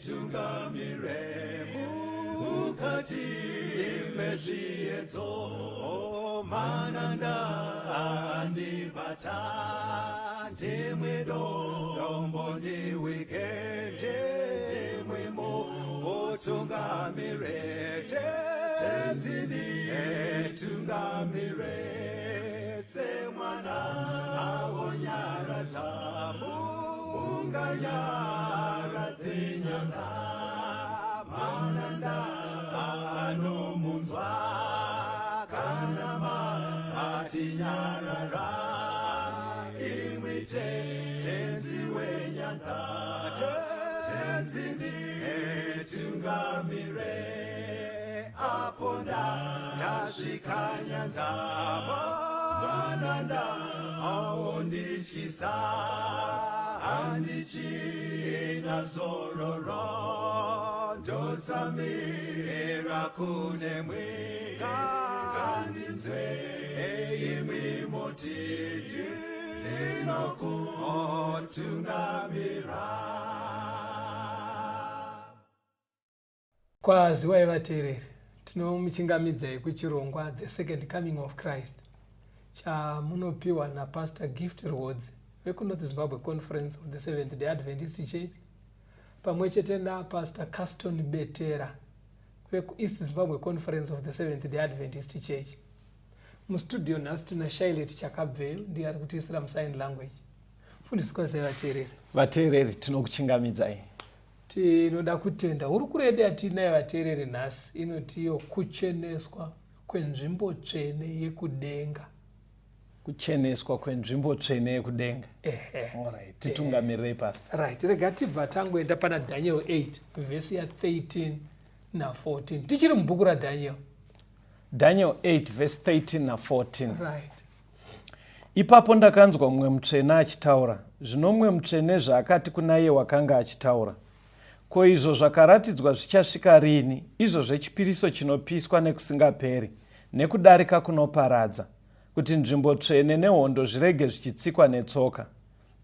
Tungamire mukati mezviedzo, mananda andibata, ndimwe dombo ndiwike, ndimwe mutungamire, Tenzi nditungamire, semwana awonyaradza munganyaradze nyanga, mananda anomunzwa kana matinyarara, imwi Tenzi wenyanga, Tenzi nditungamire, apo ndasvika nyanza, mananda aondityisa, handichina zororo, ndotsamira kunemwi, ngandinzwe imwi moti ndinokutungamira. Kwaziwai vateereri, tinomuchingamidzai kuchirongwa The Second Coming of Christ chamunopiwa naPastor Gift Rwodzi vekuNorth Zimbabwe Conference of the Seventh Day Adventist Church pamwe chete naPastor Caston Betera vekuEast Zimbabwe Conference of the Seventh Day Adventist Church. Mustudio nhasi tina Shailet Chakabveyo, ndiye ari kutiisira musign language. Mufundisi, kwazai vateereri. Vateereri, tinokuchingamidzai. Tinoda kutenda hurukuro yedu yatiinayo vateereri nhasi inotiyo kucheneswa kwenzvimbo tsvene yekudenga. Kucheneswa kwenzvimbo tsvene yekudenga. Ehe. Alright, titungamirirei pastor. Right, rega tibva tangoenda pana Daniel 8 vhesi ya 13 na 14. Tichiri mubhuku raDaniel. Daniel 8 verse 13 na 14. Right. Ipapo ndakanzwa mumwe mutsvene achitaura, zvino mumwe mutsvene zvaakati kuna iye wakanga achitaura, Ko izvo zvakaratidzwa zvichasvika rini, izvo zvechipiriso chinopiswa nekusingaperi, nekudarika kunoparadza, kuti nzvimbo tsvene nehondo zvirege zvichitsikwa netsoka?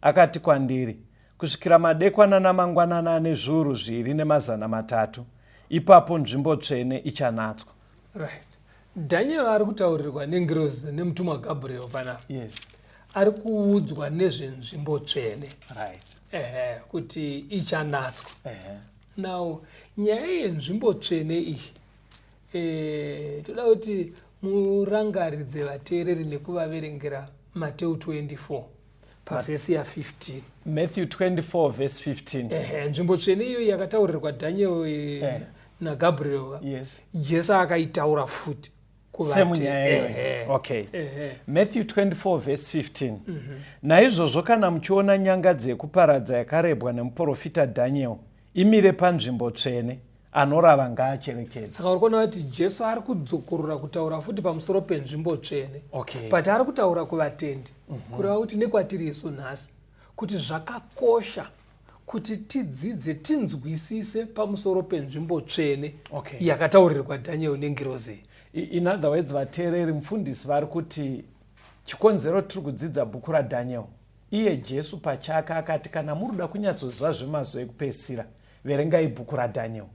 Akati kwandiri, Kusvikira madekwana namangwanana ane 2300, ipapo nzvimbo tsvene ichanatswa. Right. Daniel ari kutaurirwa nengirozi nemutumwa Gabriel panapa. Yes. Ari kuudzwa nezvenzvimbo tsvene. Right. Ehe, kuti ichanatswa. Ehe. Now, nyaya yenzvimbo tsvene iyi toda kuti murangaridze vateereri nekuvaverengera Mateu 24 pavhesi ya 15. Matthew 24 verse 15. Ehe, nzvimbo tsvene iyoyi yakataurirwa Daniel naGabriel. Yes. Jesu akaitaura futi semunyaya iyoyo. Okay. Matthew 24 verse 15. Naizvozvo kana muchiona nyanga dzekuparadza yakarebwa nemuprofita Daniel imire panzvimbo tsvene, anorava ngaacherekedze. Saka uri kuona kuti Jesu ari kudzokorora kutaura futi pamusoro penzvimbo tsvene. Okay. But ari kutaura kuvatendi, kureva kuti nekwatiri isu nhasi, kuti zvakakosha kuti tidzidze tinzwisise pamusoro penzvimbo tsvene Okay. yakataurirwa Daniel nengirozi. In other words, vateereri, mufundisi vari kuti chikonzero tiri kudzidza bhuku raDaniel, iye Jesu pachake akati kana muri kuda kunyatsoziva zvemazuva ekupedzisira, verengai bhuku raDaniel.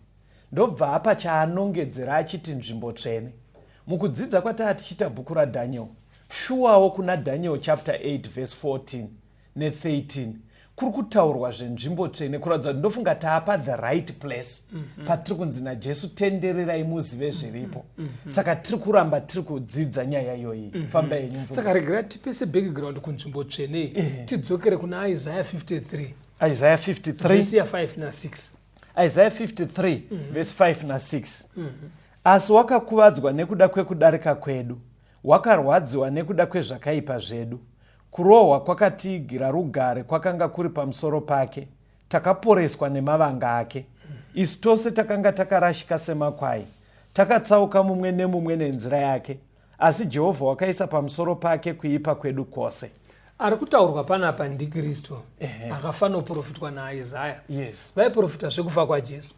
Ndobva apa chaanongedzera achiti nzvimbo tsvene. Mukudzidza kwataa tichiita bhuku raDaniel, shuwawo kuna Daniel chapter 8 verse 14 ne13 kuri kutaurwa zvenzvimbo tsvene, kuratidza kuti ndofunga taapa the right place patiri kunzi naJesu tendererai muzive zviripo. Saka tiri kuramba tiri kudzidza nyaya iyoyi. Famba yenyu mfundisi. Saka regera tipe sebackground kunzvimbo tsvene iyi, tidzokere kuna Isaiah 53. Isaiah 53 verse ya 5 na 6. Isaiah 53 verse 5 na 6. Asi wakakuvadzwa nekuda kwekudarika kwedu, wakarwadziwa nekuda kwezvakaipa zvedu. Kurohwa kwakatiigira rugare kwakanga kuri pamusoro pake, takaporeswa nemavanga ake. Isu tose takanga takarashika semakwai, takatsauka mumwe nemumwe nenzira yake, asi Jehovha wakaisa pamusoro pake kuipa kwedu kwose. Ari kutaurwa panapa ndiKristu akafanoprofitwa naIsaya. Yes. Vaiprofita zvekufa kwaJesu,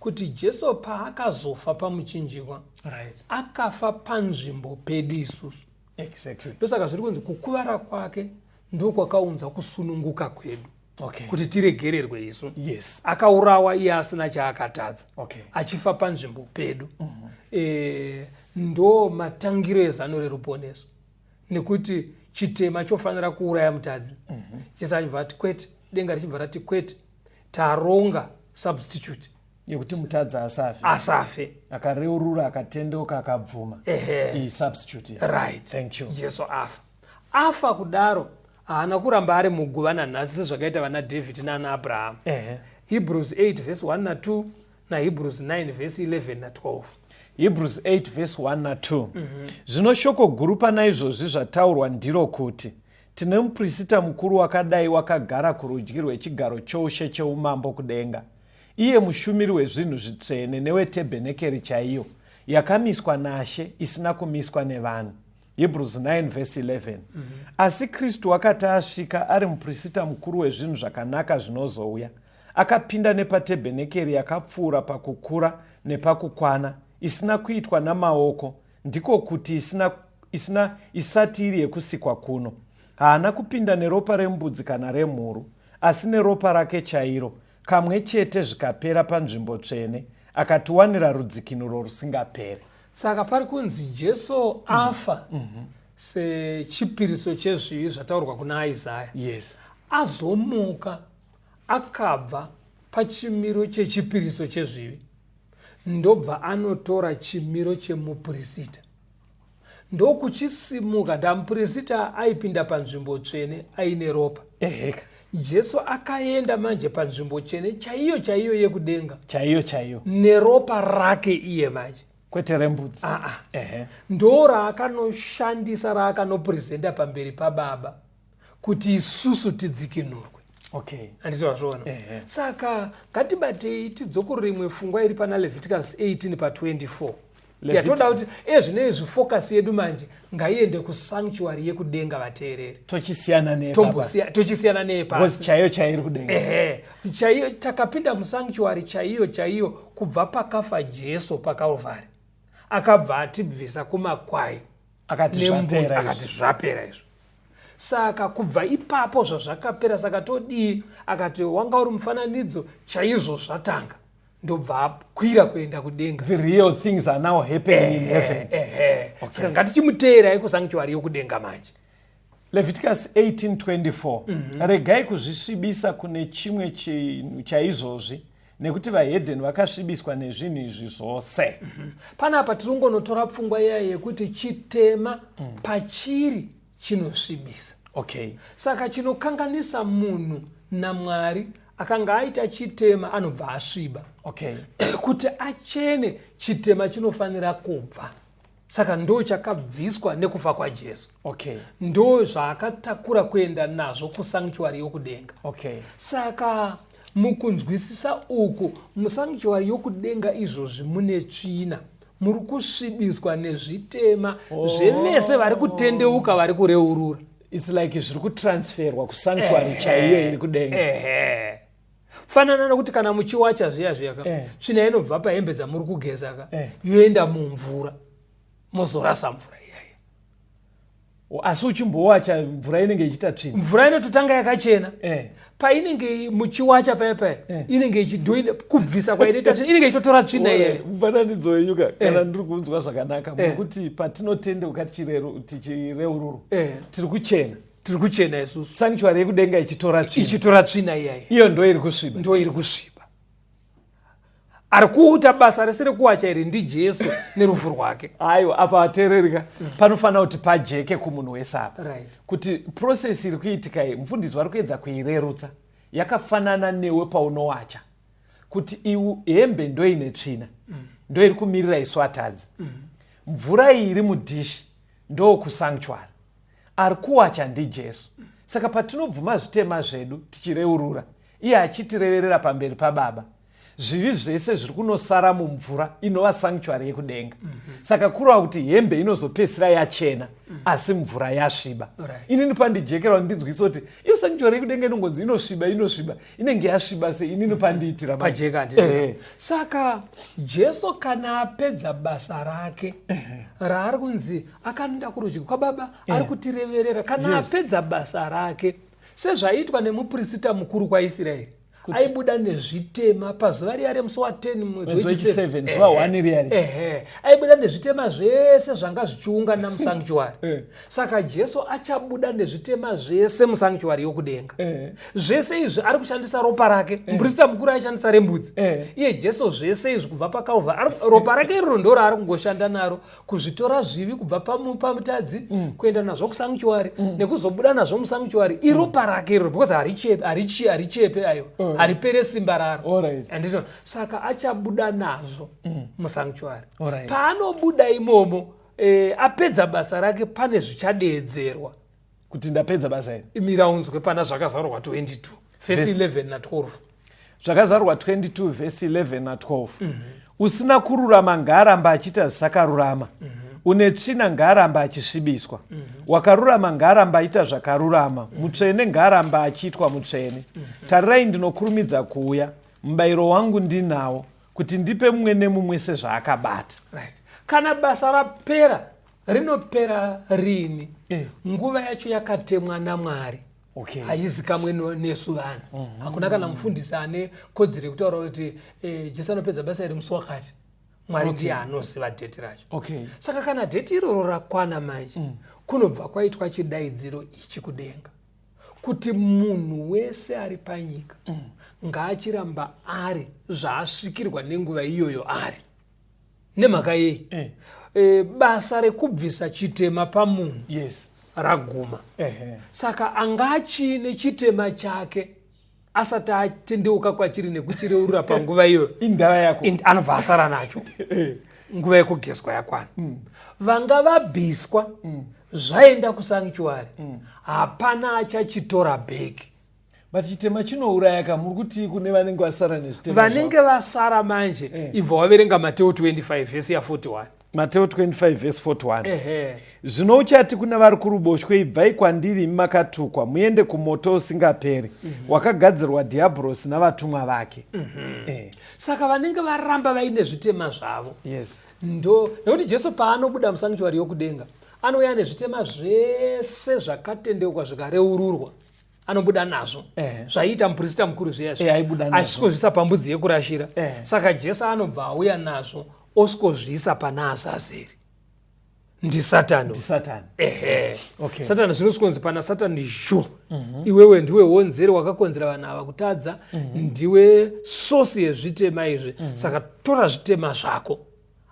kuti Jesu paakazofa pamuchinjikwa, Right. akafa panzvimbo pedu isusu. Exactly. Ndosaka zviri kunzi kukuvara kwake ndokwakaunza kusununguka kwedu. Okay. Kuti tiregererwe isu. Yes. Akaurawa iye asina chaakatadza. Okay. Achifa panzvimbo pedu. Ndo matangiro ezano reruponeso, nekuti chitema chofanira kuuraya mutadzi. Jesu achibva ati kwete, denga richibva rati kwete, taronga substitute yekuti mutadzi asafe. Asafe. Akareurura, akatendeuka, akabvuma. Ehe. Iyi substitute, yeah. Right. Thank you. Jesu afa kudaro, haana kuramba ari muguva nanhasi sezvakaita vana David naana Abrahamu. Hebrews 8 verse 1 na2 naHebrews 9 verse 11 na12. Hebrews 8 verse 1 na2. Zvino shoko guru pana izvozvi zvataurwa ndiro kuti tine muprista mukuru wakadai wakagara kurudyi rwechigaro choushe cheumambo kudenga, iye mushumiri wezvinhu zvitsvene newetebhenekeri chaiyo yakamiswa naShe, isina kumiswa nevanhu. Hebrews 9 verse 11. Asi Kristu wakati asvika ari muprista mukuru wezvinhu zvakanaka zvinozouya, akapinda nepatebhenekeri yakapfuura pakukura nepakukwana, isina kuitwa namaoko, ndiko kuti isina isati iri yekusikwa kuno. Haana kupinda neropa rembudzi kana remhuru, asi neropa rake chairo, kamwe chete zvikapera panzvimbo tsvene, akatiwanira rudzikinuro rusingaperi. Saka pari kunzi Jesu afa sechipiriso chezvivi zvataurwa kuna Isaya. Azomuka, akabva pachimiro chechipiriso chezvivi, ndobva anotora chimiro chemupurisita, ndokuchisimuka. Ndamupurisita aipinda panzvimbo tsvene aine ropa. Jesu akaenda manje panzvimbo tsvene chaiyo chaiyo yekudenga. Chaiyo chaiyo. Neropa rake iye manje. Kwete rembudzi. Aa. Ndo raakanoshandisa, raakanopresenta pamberi pababa kuti isusu tidzikinurwe. Handiti wazviona? Ehe. Saka ngatibatei, tidzokorore imwe pfungwa iri pana Leviticus 18 pa24. Yatoda kuti ezvinezvi focus yedu manje ngaiende kusanctuary yekudenga, vateereri. Tochisiyana nepapa. Tochisiyana nepasi. Because chaiyo chaiyo iri kudenga. Ehe, chaiyo. Takapinda musanctuary chaiyo chaiyo kubva pakafa Jesu paCalvary, akabva atibvisa kumakwai akati nembudzi, zvapera akati izvi. Zvapera izvo. Saka kubva ipapo zvazvakapera, saka todii? Akati wanga uri mufananidzo chaizvo, zvatanga, ndobva akwira kuenda kudenga. The real things are now happening in heaven. Ehe, saka ngatichimuteerai kusanctuary yokudenga manje. Leviticus 18:24. Regai kuzvisvibisa kune chimwe chinhu chaizvozvi, nekuti vahedheni vakasvibiswa nezvinhu izvi zvose. Panapa tiri kungonotora pfungwa iya yekuti chitema pachiri chinosvibisa. Saka chinokanganisa munhu naMwari, akanga aita chitema anobva asviba. Kuti achene, chitema chinofanira kubva, saka ndo chakabviswa nekufa kwaJesu. Ndo zvaakatakura kuenda nazvo kusanctuary yokudenga. Saka mukunzwisisa uku, musanctuary yokudenga izvozvi mune tsvina, muri kusvibiswa nezvitema zvevese vari kutendeuka, vari kureurura. It's like zviri kutransferwa kusanctuary chaiyo iri kudenga. Ehe, fanana nokuti kana muchiwacha zviya zviya ka, tsvina inobva pahembe dzamuri kugeza ka, yoenda mumvura, mozorasa mvura iyaya. Asi uchimbowacha, mvura inenge ichiita tsvina. Mvura inototanga yakachena. Painenge muchiwacha paya paya, inenge ichidoina kubvisa kwainoita tsvina, inenge ichitotora tsvina iyayo. Mufananidzo wenyu ka, kana ndiri kunzwa zvakanaka, mukuti patinotendeuka tichireururwa, tiri kuchena. Tiri kuchena isusu. Sanctuary yekudenga ichitora tsvina. Ichitora tsvina iyaya. Iyo ndo iri kusviba. Ndo iri kusviba. Ari kuita basa rese rekuwacha iri ndiJesu nerufu rwake. Aiwa, apa vateereri ka, panofanira kuti pajeke kumunhu wese apa kuti process iri kuitika iyi, mufundisi vari kuedza kuirerutsa, yakafanana newe paunowacha, kuti iwu hembe ndo ine tsvina, ndo iri kumirira isu atadzi. Mvura iyi iri mudhishi ndo kusanctuary, ari kuwacha ndiJesu. Saka patinobvuma zvitema zvedu tichireurura, iye achitireverera pamberi pababa, zvivi zvese zviri kunosara mumvura inova sanctuary yekudenga. Saka kureva kuti hembe inozopedzisira yachena, asi mvura yasviba. Inini pandijekera, ndinzwisa kuti iyo sanctuary yekudenga inongonzi inosviba, inosviba, inenge yasviba sei? Inini pandiitira manje. Pajeka, handiti? Saka Jesu kana apedza basa rake raari kunzi akanoenda kurudyi kwababa, ari kutireverera, kana apedza basa rake, Sezvaiitwa nemuprista mukuru kwaIsraeri, aibuda nezvitema pazuva riya remusi wa10 mwedzi wechi7, zuva 1 riya riya. Ehe, aibuda nezvitema zvese zvanga zvichiungana musanctuary. Saka Jesu achabuda nezvitema zvese musanctuary yokudenga. Zvese izvi ari kushandisa ropa rake. Muprista mukuru aishandisa rembudzi. Iye Jesu zvese izvi kubva paCalvary, ropa rake iroro ndo raari kungoshanda naro kuzvitora zvivi kubva pamutadzi kuenda nazvo kusanctuary nekuzobuda nazvo musanctuary. Iropa rake iroro, because harichepe ayo, haripere simba raro. Andito saka achabuda nazvo musanctuary. Paanobuda imomo, apedza basa rake, pane zvichadeedzerwa kuti ndapedza basa iri. Miraunzwe pana Zvakazarurwa 22 vhesi 11 na12. Zvakazarurwa 22 vhesi 11 na12. Usina kururama ngaaramba achiita zvisakarurama, une tsvina ngaaramba achisvibiswa, wakarurama ngaaramba achiita zvakarurama, mutsvene ngaaramba achiitwa mutsvene. Tarirai, ndinokurumidza kuuya, mubayiro wangu ndinawo, kuti ndipe mumwe nemumwe sezvaakabata. Right. Kana basa rapera, rinopera rini? Nguva yacho yakatemwa naMwari, haizikamwe nesu vanhu. Hakuna kana mufundisi ane kodzero yekutaura kuti Jesu anopedza basa iri musi wakati. Mwari ndiye anoziva date racho. Saka kana date iroro rakwana manje, kunobva kwaitwa chidaidziro ichi kudenga kuti munhu wese ari panyika ngaachiramba ari zvaasvikirwa nenguva iyoyo ari. Nemhaka yei? Basa rekubvisa chitema pamunhu raguma. Saka anga achiine chitema chake asati atendeuka kwachiri nekuchireurura panguva iyoyo, indava yako. Anobva asara nacho. Nguva yekugezwa yakwana. Vanga vabviswa zvaenda kusanctuary, hapana achachitora back. But chitema chinouraya ka. Muri kuti kune vanenge vasara nezvitema? Vanenge vasara manje, ibva waverenga Mateo 25 vhesi ya41. Mateo 25 vhesi 41. Ehe. Zvino uchati kuna vari kuruboshwe, "Ibvai kwandiri, imi makatukwa, muende kumoto usingaperi wakagadzirwa Dhiabhorosi navatumwa vake." Saka vanenge varamba vaine zvitema zvavo, ndo nekuti Jesu paanobuda musanctuary yokudenga anouya nezvitema zvese zvakatendeuka zvikareururwa, anobuda nazvo. Zvaiita muprista mukuru zviya, Aibuda nazvo. Achisvikozvisa pambudzi yekurashira. Saka Jesu anobva auya nazvo, osvikozviisa pana Azazeri, ndisatani. Ndisatani. Ehe. Satani zvinosvikonzi pana Satani, "Zhu, iwewe ndiwe wonzeri wakakonzera vanhu ava kutadza, ndiwe source yezvitema izvi, saka tora zvitema zvako."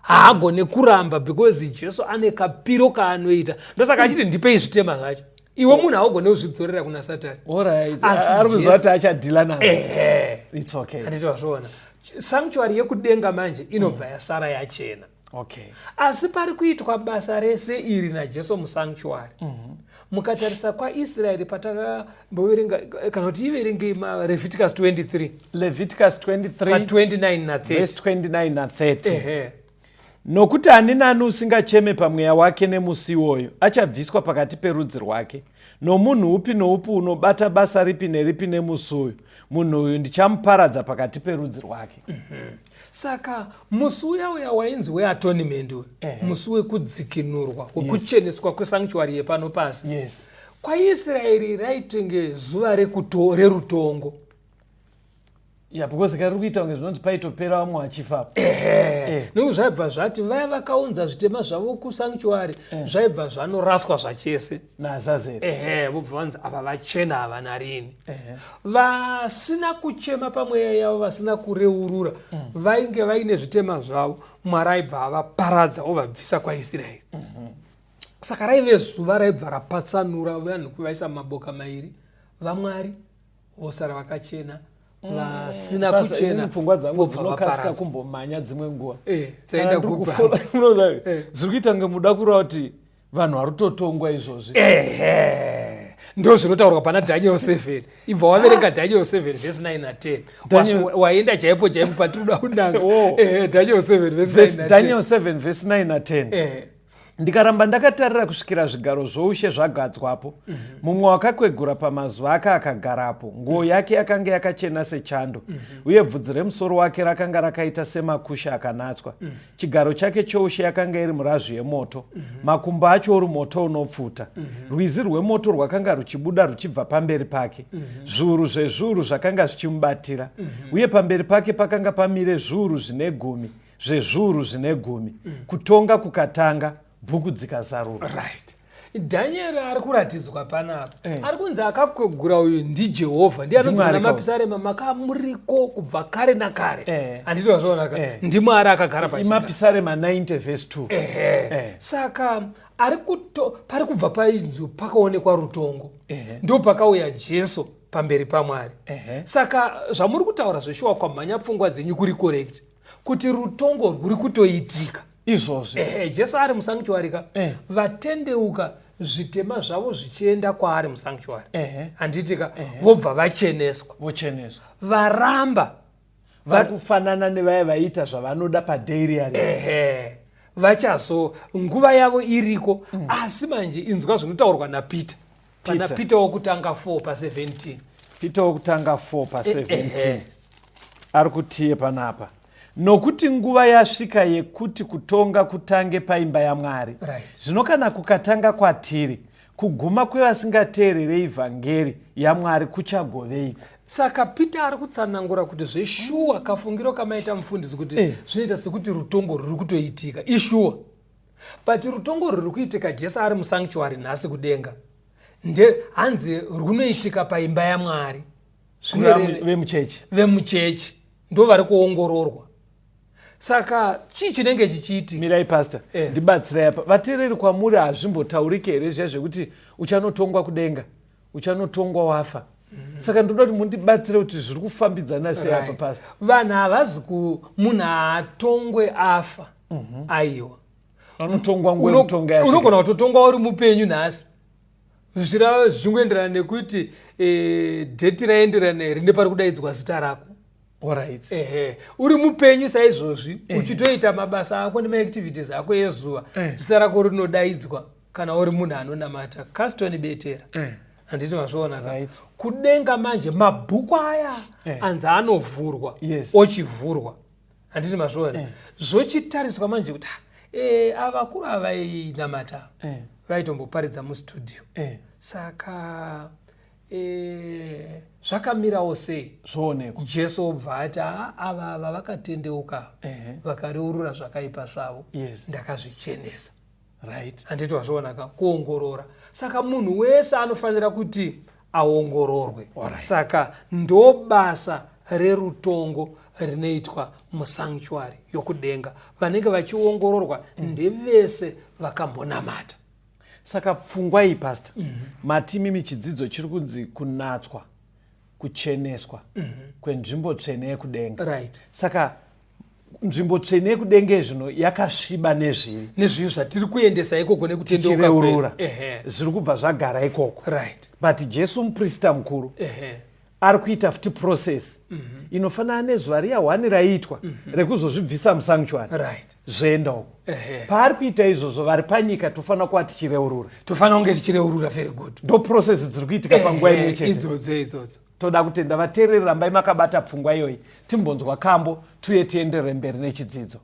Haagone kuramba because Jesu ane kapiro kaanoita. Ndosaka achiti, "Ndipei zvitema zvacho." Iwe munhu haugone kuzvidzorera kuna Satani. Asi Ari kuziva kuti achadhila nazvo. Ehe. It's okay. Handiti wazviona? Sanctuary yekudenga manje inobva yasara yachena. Asi pari kuitwa basa rese iri naJesu musanctuary, mukatarisa kwaIsraeri patakamboverenga, kana kuti iverengei maLeviticus 23. Leviticus 23. Pa29 na30. Verse 29 na30. Ehe. Nokuti ani nani usingacheme pamweya wake nemusi iwoyo achabviswa pakati perudzi rwake. Nomunhu upi noupi unobata basa ripi neripi nemusi uyu, munhu uyu ndichamuparadza pakati perudzi rwake. Saka musi uya uya wainzi weatonement uyu, musi wekudzikinurwa, wekucheneswa kwesanctuary yepano pasi, kwaIsraeri raitenge zuva rerutongo. Ya, because kari kuita kunge zvinonzi paitopera vamwe vachifa. Ehe, nekuti zvaibva zvati vaya vakaunza zvitema zvavo kusanctuary zvaibva zvanoraswa zvachese naAzazeri. Ehe, vobva vanzi ava vachena, havana rini. Vasina kuchema pamweya yavo, vasina kureurura, vainge vaine zvitema zvavo, Mwari aibva avaparadza, ovabvisa kwaIsraeri. Saka raive zuva raibva rapatsanura vanhu, kuvaisa mumaboka mairi: vaMwari vosara vakachena, vasina Pastor, kuchena inini pfungwa dzangu vobva dzinokasika vaparadzwa. kumbomhanya dzimwe nguva. Dzaenda Kana ndiri kupa. kufola, unoziva, zviri kuita kunge muda kureva kuti vanhu vari kutotongwa izvozvi. Ehe, ndo zvinotaurwa pana Daniel 7. Ibva waverenga Daniel 7 vhesi 9 na10. Waenda chaipo chaipo patinoda kunanga. Oh. Ehe, Daniel 7 vhesi 9 Verse na 10. Daniel 7 vhesi 9 na10. Ehe. Ndikaramba ndakatarira kusvikira zvigaro zvoushe zvagadzwapo. Mumwe wakakwegura pamazuva ake akagarapo. Nguo yake yakanga yakachena sechando, uye bvudzi remusoro wake rakanga rakaita semakushe akanatswa. Chigaro chake choushe yakanga iri murazvu yemoto, makumbo acho uri moto unopfuta. Rwizi rwemoto rwakanga ruchibuda ruchibva pamberi pake. Zviuru zvezviuru zvakanga zvichimubatira, uye pamberi pake pakanga pamire zviuru zvine gumi zvezviuru zvine gumi. Kutonga kukatanga, bhuku dzikazarurwa. Right, Dhanieri ari kuratidzwa panapa. Ari kunzi akakwegura uyu ndiJehovha, ndiye anonzi NdiMwari muna Mapisarema, makamuriko kubva kare nakare. Handiti wazvionaka? Eh. NdiMwari akagara pachigaro. Imapisarema 90 vhesi 2. Ehe. Saka ari kuto pari kubva painzo pakaonekwa rutongo. Ndo pakauya Jesu pamberi paMwari. Saka zvamuri kutaura zveshuwa, kwamhanya pfungwa dzenyu kuri correct kuti rutongo rwuri kutoitika izvozvi. Ehe, Jesu ari musanctuary ka. Vatendeuka, zvitema zvavo zvichienda kwaari musanctuary. Handiti ka? Vobva vacheneswa. Vocheneswa. Varamba, vari kufanana nevaya vaiita zvavanoda padairy. Ehe, vachazo nguva yavo iriko. Asi manje inzwa zvinotaurwa naPeter pana Peter. Peter wokutanga 4 pa17. Peter wokutanga 4 pa17. Ehe. Ari kutiye panapa, nokuti nguva yasvika yekuti kutonga kutange paimba yaMwari. Zvino kana kukatanga kwatiri, kuguma kwevasingateererei vhangeri yaMwari kuchagoveiko? Saka Peter ari kutsanangura kuti zveshuwa kafungiro kamaita mufundisi kuti zvinoita sekuti rutongo rwuri kutoitika ishuwa, but rutongo rwuri kuitika Jesu ari musanctuary nhasi kudenga, nde hanzi runoitika paimba yaMwari. Vemuchechi. Vemuchechi ndo vari kuongororwa. Saka chii chinenge chichiitika? Mirai, pastor. Ndibatsirai apa. Vateereri, kwamuri hazvimbotauriki here zviya zvekuti uchanotongwa kudenga, uchanotongwa wafa? Saka ndoda kuti mundibatsire kuti zviri kufambidzana sei apa, pastor. Vanhu havazi ku munhu haatongwe afa, aiwa. Vanotongwa nguva yekutonga yasvika. Unogona kutotongwa uri mupenyu nhasi, zvichireva zvichingoenderana nekuti date raenderana here nepari kudaidzwa zita rako. Ehe, uri mupenyu saizvozvi, uchitoita mabasa ako nemaactivities ako ezuva, zita rako rinodaidzwa kana uri munhu anonamata. Caston Betera. Handiti mazviona ka? Right. Kudenga manje mabhuku aya anzi anovhurwa. Ochivhurwa, handiti mazviona? Zvochitariswa manje kuti ah, ava vakuru ava vainamata, vaitomboparidza mustudio. Saka zvakamirawo sei? Zvoonekwa. Jesu obva ati, "Ah, ava vakatendeuka, vakareurura zvakaipa zvavo, ndakazvichenesa." Handiti wazviona ka? Kuongorora. Saka munhu wese anofanira kuti aongororwe. Saka ndo basa rerutongo rinoitwa musanctuary yokudenga. Vanenge vachiongororwa ndevese vakambonamata. Saka pfungwa iyi, pastor, mati mimi chidzidzo chiri kunzi kunatswa, kucheneswa kwenzvimbo tsvene yekudenga. Saka nzvimbo tsvene yekudenga zvino yakasviba nezvivi. Nezvivi zvatiri kuendesa ikoko nekutendeuka tichireurura. Kwedu. Zviri kubva zvagara ikoko. But Jesu muprista mukuru ari kuita futi process inofanana nezuva riya hwani raiitwa rekuzozvibvisa musanctuary, zvoenda uko. Paari kuita izvozvo, vari panyika tofanira kuva tichireurura. Tofanira kunge tichireurura, very good. Ndo process dziri kuitika panguva imwe chete. Idzodzo idzodzo. Toda kutenda vateereri, rambai makabata pfungwa iyoyi. Timbonzwa kambo, tuye tienderere mberi nechidzidzo.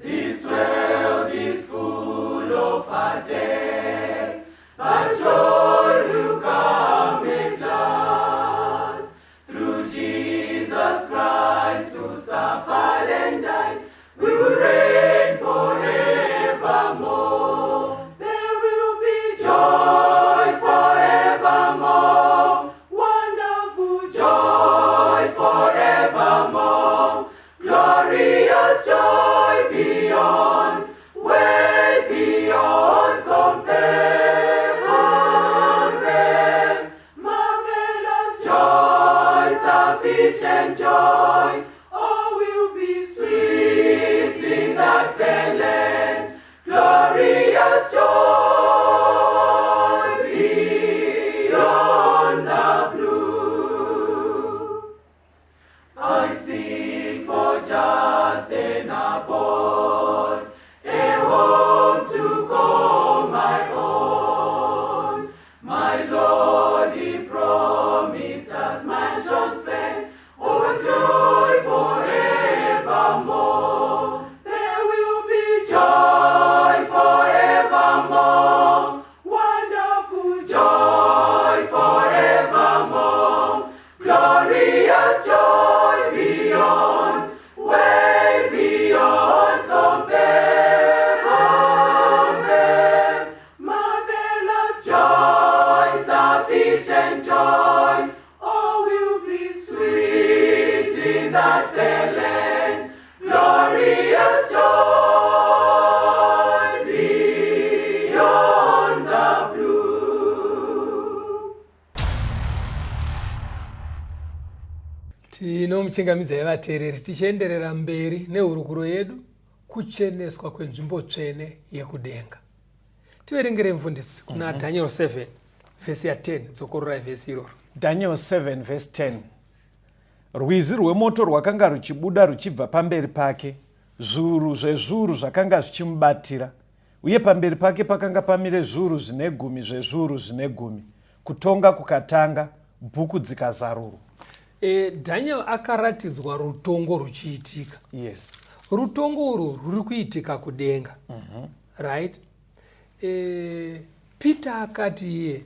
This world is full of heartaches, but joy will come at last. Through Jesus Christ who suffered and died, we will reign forevermore. There will be joy forevermore, wonderful joy forevermore, glorious joy beyond, way beyond compare. Compare. Marvelous joy, sufficient joy, all will be sweet in that fair land. Glorious joy beyond the blue. I seek for just an promised us mansions fair. Oh, what joy forevermore. There will be joy forevermore. Wonderful joy forevermore. Glorious joy beyond, way beyond compare. Compare. Marvelous joy, sufficient joy, all will be sweet in that fair land. Glorious joy beyond the blue. Tinomuchingamidzai vateereri tichienderera mberi nehurukuro yedu, kucheneswa kwenzvimbo tsvene yekudenga. Tiverengere, mufundisi, kuna Daniel 7 vhesi ya10. Dzokororai vhesi iroro. Daniel 7 vhesi 10: Rwizi rwemoto rwakanga ruchibuda ruchibva pamberi pake, zviuru zvezviuru zvakanga zvichimubatira, uye pamberi pake pakanga pamire zviuru zvine gumi zvezviuru zvine gumi. Kutonga kukatanga, bhuku dzikazarurwa. Daniel akaratidzwa rutongo ruchiitika. Rutongo urwu rwuri kuitika kudenga, right? Peter akati iye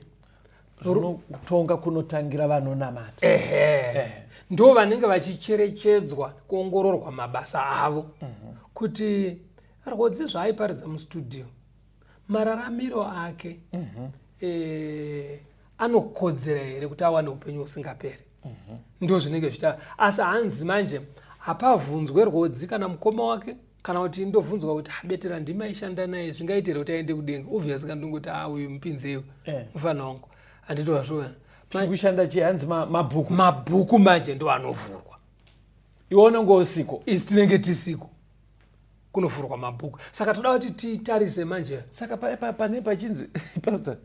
Kutonga kunotangira vanonamata. Ehe, ndo vanenge vachicherechedzwa, kuongororwa mabasa avo, kuti Rwodzi zvaaiparidza mustudio, mararamiro ake anokodzera here kuti awane upenyu husingaperi. Ndo zvinenge zviita. Asi hanzi manje hapavhunzwe Rwodzi kana mukoma wake, kana kuti ndobvunzwa kuti abetera ndimaishanda naye, zvingaite here kuti aende kudenga? Obviously kandongoti, a, uyu mupinzeiwe, mufana wangu, handitowazviona. Tiri kushanda chii? Hanzi mabhuku. Mabhuku manje ndo anovhurwa. Iwe unenge usiko. Isi tinenge tisiko kunovhurwa mabhuku, saka toda kuti titarise manje. Saka pane pachinzi, pastor,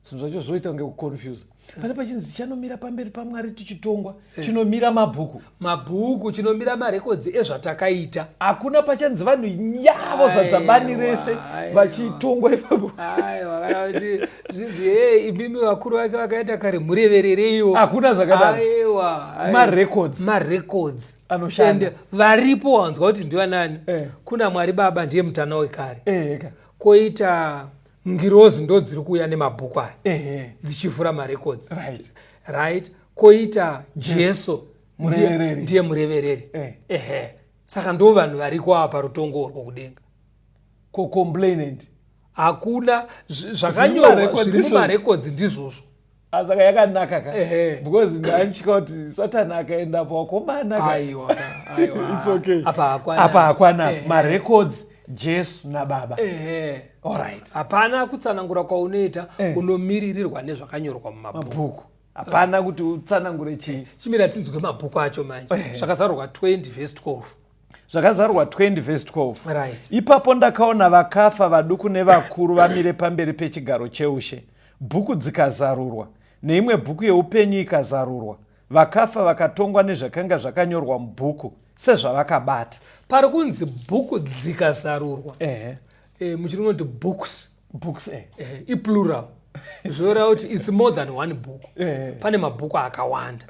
zvinhu zvacho zvoita kunge kuconfuse. Pane pachinzi tichanomira pamberi paMwari tichitongwa, chinomira mabhuku. Mabhuku, chinomira marekodzi ezvatakaita. Hakuna pachanzi vanhu yavo zadzabani rese vachitongwa ipapo. Aiwa, kana kuti zvinzi, "Hey, imimi vakuru vake vakaenda kare, mureverereiwo." Hakuna zvakadaro. Aiwa, aiwa. Marecords. Marecords. Anoshanda. Ende varipo, wanzwa kuti ndivanani? Kuna Mwari Baba, ndiye mutana wekare. Eka. Koita ngirozi, ndo dziri kuuya nemabhuku aya dzichivhura marecords. Right, koita Jesu. Murevereri. Ndiye murevereri. Ehe, saka ndo vanhu variko ava parutongo urwo kudenga. Ko complainant? Hakuna. Zvakanyorwa mumarecords zviri izvozvo. Mumarekodzi ndizvozvo. Ah, saka yakanaka ka, because ndanchika kuti Satani akaenda pawakomana ka. Aiwa ka, aiwa. It's okay. Apa hakwana. Apa hakwana. Marecords, Jesu naBaba. Ehe. Alright. Hapana kutsanangura kwaunoita. Unomiririrwa nezvakanyorwa mumabhuku. Mabhuku, hapana kuti utsanangure chii. Chimira tinzwe mabhuku acho manje. Zvakazarurwa 20 vhesi 12. Zvakazarurwa 20 vhesi 12. Ipapo ndakaona vakafa, vaduku nevakuru, vamire pamberi pechigaro cheushe. Bhuku dzikazarurwa, neimwe bhuku yeupenyu ikazarurwa. Vakafa vakatongwa nezvakanga zvakanyorwa mubhuku sezvavakabata. Pari kunzi bhuku dzikazarurwa. Muchirungu kuti books. Books. Iplural, zvoreva kuti it's more than one book. Pane mabhuku akawanda.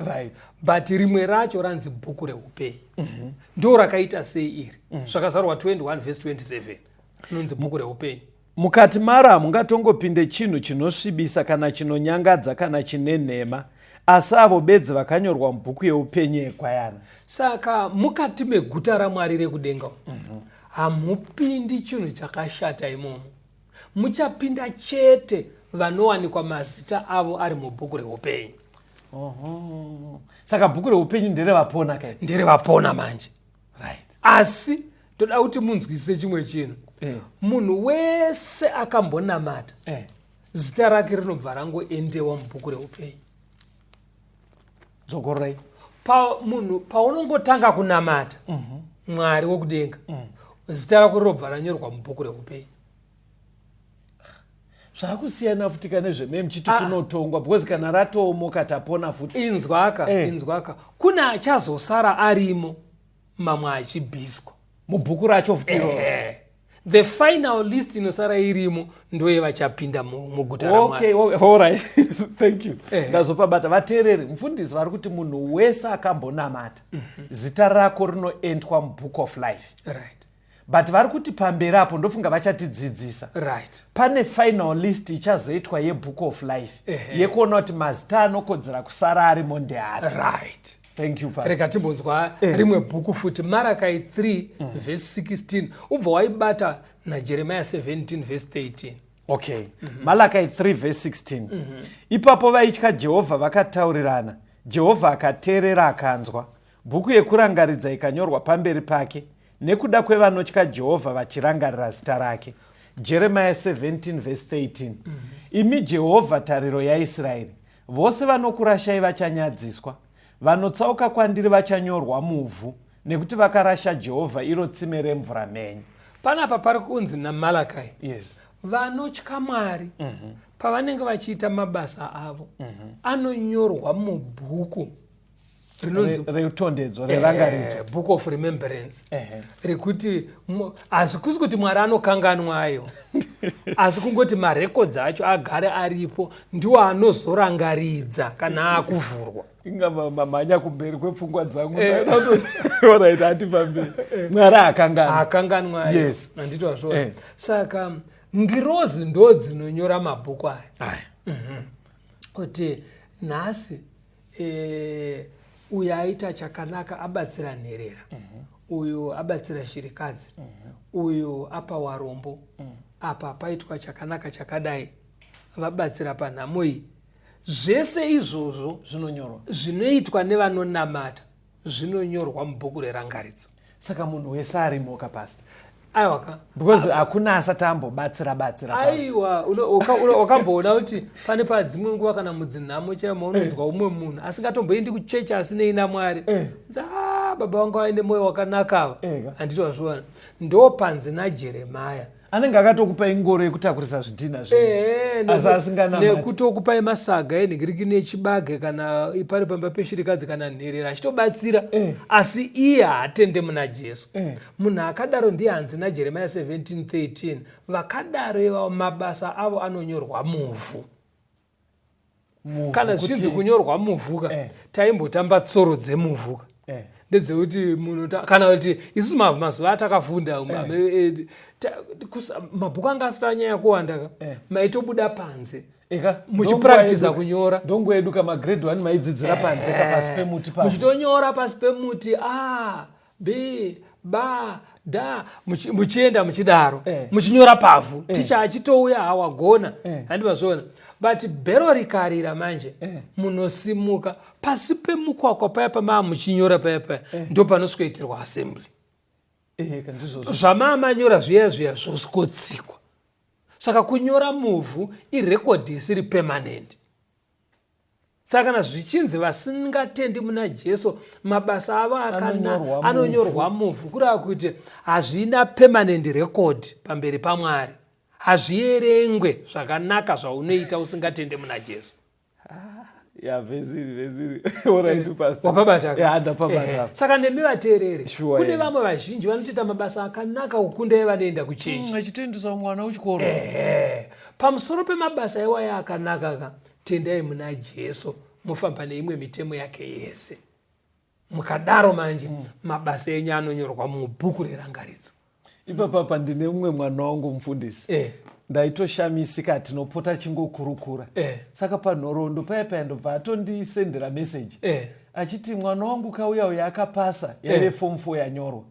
But rimwe racho ranzi bhuku reupenyu. Ndo rakaita sei iri? Zvakazarurwa 21 vhesi 27, rinonzi bhuku reupenyu. Mukati maro hamungatongopinde chinhu chinosvibisa kana chinonyangadza kana chine nhema, asi avo bedzi vakanyorwa mubhuku yeupenyu yeGwayana. Saka mukati meguta raMwari rekudenga umu hamupindi chinhu chakashata imomo. Muchapinda chete vanowanikwa mazita avo ari mubhuku reupenyu. Oho. Saka bhuku reupenyu nderevapona kai? Nderevapona manje. Asi toda kuti munzwisise chimwe chinhu. Munhu wese akambonamata, zita rake rinobva rangoendewa mubhuku reupenyu. Dzokorai. Munhu paunongotanga kunamata Mwari wokudenga, zita rako rinobva ranyorwa mubhuku reupenyu. Zvakusiyana futi kane zvemee muchiti Ah. kunotongwa, because kana ratoomoka tapona futi. Inzwaka. Inzwaka, kune achazosara arimo, mamwe achibviswa. Mubhuku racho futi iroro. Ehe. The final list inosara irimo ndoyevachapinda muguta ramwari. Okay, all right. Thank you. Ndazopabata. Vateereri, mufundisi vari kuti munhu wese akambonamata, zita rako rinoentwa mubook of life. But vari kuti pamberi apo, ndofunga vachatidzidzisa, pane final list ichazoitwa yebook of life, yekuona kuti mazita anokodzera kusara arimo ndeapi. Thank you, Pastor. Rega timbonzwa rimwe bhuku futi, Marakai 3 vhesi 16, ubva waibata naJeremiya 17 vhesi 13. Okay. Malakai 3 vhesi 16. Ipapo vaitya Jehovha vakataurirana, Jehovha akateerera akanzwa. Bhuku yekurangaridza ikanyorwa pamberi pake nekuda kwevanotya Jehovha vachirangarira zita rake. Jeremiah 17 vhesi 13. Imi Jehovha, tariro yaIsraeri, vose vanokurashai vachanyadziswa. Vanotsauka kwandiri vachanyorwa muvhu, nekuti vakarasha Jehovha, iro tsime remvura mhenyu. Panapa pari kunzi naMalakai, vanotya Mwari pavanenge vachiita mabasa avo, anonyorwa mubhuku rinonzi Reutondedzo, rerangaridzo. Book of remembrance, rekuti hazvikusi kuti Mwari anokanganwayo, asi kungoti marekodzi acho agare aripo, ndiwo anozorangaridza kana akuvhurwa. Inga mamhanya kumberi kwepfungwa dzangu. Alright, hatifambei. Mwari hakanganwa. Akanganwayo. Handiti wazviona? Saka ngirozi ndo dzinonyora mabhuku aya, kuti nhasi uyu aita chakanaka, abatsira nherera, uyu abatsira shirikadzi, uyu apa warombo, apa paitwa chakanaka chakadai, vabatsira panhamo iyi, zvese izvozvo zvinonyorwa, zvinoitwa nevanonamata zvinonyorwa mubhuku rerangaridzo. Saka munhu wese arimo ka, Pastor? Aiwaka. Because hakuna asati ambobatsira batsira, Pastor. Aiwa, wakamboona kuti pane padzimwe nguva kana mudzinhamo chaimo unonzwa umwe munhu asingatomboendi kuchechi, asinei naMwari, "Ah, baba vangu vaine mwoyo wakanaka ava." Handiti wazviona? Ndo panzi naJeremaya, anenge akatokupai ngoro yekutakurisa zvidhina zvenyu, asi asinganamati. Nekutokupai masaga enhingiriki nechibage kana pari pamba peshirikadzi kana nherera, achitobatsira, asi iye haatende muna Jesu. Munhu akadaro ndiye hanzi naJeremia 17:13, vakadaro ivavo mabasa avo anonyorwa muvhu. Muvhu. Kana zvichinzi kunyorwa muvhu ka, taimbotamba tsoro dzemuvhu ka, ndedzekuti munhu kana kuti isusu mazuva atakafunda, mabhuku anga asati anyanya kuwanda ka, maitobuda panze Eka, muchipractiza kunyora. Ndongo yedu kamagrade 1 maidzidzira panze ka, pasi pemuti pa. Muchitonyora pasi pemuti, a b ba da, muchienda muchidaro, muchinyora pavhu, ticha achitouya, hawagona. Handi mazviona? But bhero rikarira manje, munosimuka pasi pemukwakwa paya pamaa muchinyora paya paya, ndo panosweitirwa assembly. Eka, ndizvozvo. Zvamaa manyora zviya zviya zvosvotsikwa. Saka kunyora muvhu irekodhi isiri permanent. Saka kana zvichinzi vasingatendi muna Jesu mabasa avo Anonyorwa muvhu. anonyorwa muvhu, kureva kuti hazvina permanent record pamberi paMwari, hazvierengwe zvakanaka zvaunoita usingatende muna Jesu. Ya, veziri veziri. Alright, Pastor. Wapabata? Ya, ndapabata. Saka nemi vateereri, Sure, kune vamwe vazhinji vanotoita mabasa akanaka kukunda evanoenda kuchechi, Achitoendesa mwana kuchikoro. Ehe. Pamusoro pemabasa iwaya akanaka ka, tendai muna Jesu, mufamba neimwe mitemo yake yese. Mukadaro manje, mabasa enyu anonyorwa mubhuku rerangaridzo. Ipapapa ndine mumwe mwana wangu, mufundisi. Ndaitoshamisika, tinopota chingokurukura. Saka panhoroondo paya paya ndobva atondisendera meseji achiti mwana wangu kauya uya akapasa, yaive form 4 yanyorwa.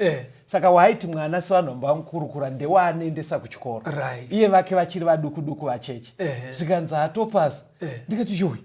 Saka waaiti mwana sevanhu vamba vamukurukura ndewaanoendesa kuchikoro, iye vake vachiri vaduku duku vacheche. Zvikanzi atopasa. Ndikati, "Yoi,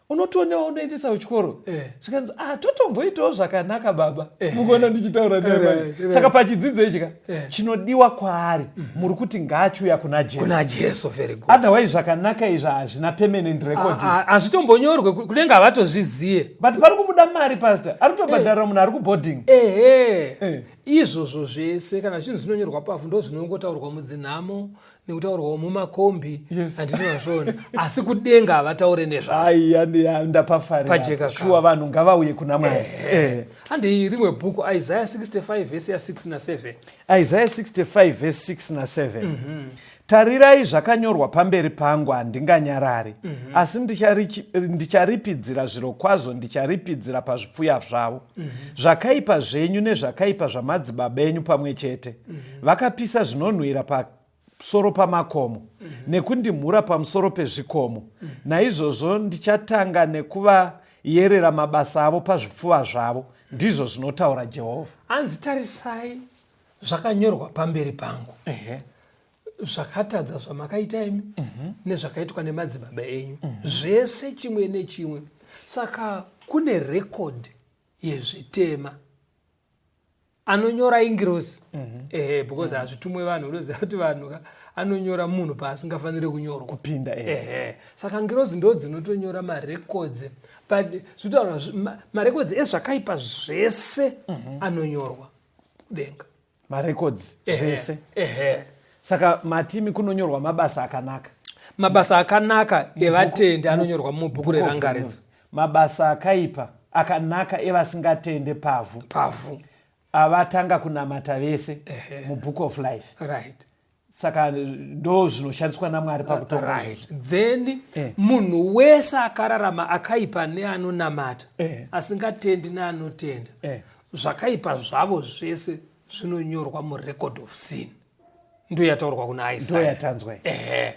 unotonewa unoendesa kuchikoro?" Zvikanzi, "Ah, totomboitawo zvakanaka baba." Mukuona ndichitaura naye manje. Saka pachidzidzo ichi ka, chinodiwa kwaari muri kuti ngaachiuya kuna Jesu. Kuna Jesu, very good. Otherwise zvakanaka izvi hazvina permanent record izvi. Hazvitombonyorwe, kunenge havatozviziye. But pari kubuda mari, Pastor, ari kutobhadharira munhu ari kuboarding. Ehe. Izvozvo zvese kana zvinhu zvinonyorwa pavhu ndo zvinongotaurwa mudzinhamo. Nekutaurwawo mumakombi. Yes. Handiti mazviona? Asi kudenga havataure nezvazvo. Aiya, ndapafarira. Pajeka. Shuwa, vanhu ngavauye kuna Mwari. Handei rimwe bhuku, Isaiah 65 vhesi ya6 na7. Isaiah 65 vhesi 6 na7: "Tarirai, zvakanyorwa pamberi pangu, handinganyarari, asi ndicharipidzira zviro kwazvo, ndicharipidzira pazvipfuya zvavo zvakaipa zvenyu nezvakaipa zvamadzibaba enyu pamwe chete. Vakapisa zvinonhuhwira pamusoro pamakomo nekundimhura pamusoro pezvikomo. Naizvozvo ndichatanga nekuvayerera mabasa avo pazvipfuva zvavo, ndizvo zvinotaura Jehovha." Hanzi, tarisai, zvakanyorwa pamberi pangu, zvakatadza zvamakaita imi nezvakaitwa nemadzibaba enyu, zvese chimwe nechimwe. Saka kune record yezvitema. Anonyora ingirosi, ehe, because hazvitumwe vanhu. Unoziva kuti vanhu ka, anonyora munhu paasingafaniri kunyorwa. Kupinda, ehe. Ehe, saka ngirozi ndo dzinotonyora marecords, but zvinotaura marecords ezvakaipa zvese anonyorwa kudenga. Marecords zvese. Ehe. Saka matimi kunonyorwa mabasa akanaka. Mabasa akanaka evatendi anonyorwa mubhuku rerangaridzo. Mabasa akaipa, akanaka evasingatende pavhu. Pavhu. Avatanga kunamata vese mubook of life. Right. Saka ndo zvinoshandiswa naMwari pakutonga. Right, then munhu wese akararama, akaipa neanonamata, asingatendi neanotenda, zvakaipa zvavo zvese zvinonyorwa murecord of sin. Ndo yataurwa kuna Ndo Isaya. yatanzwa iyi. Ehe,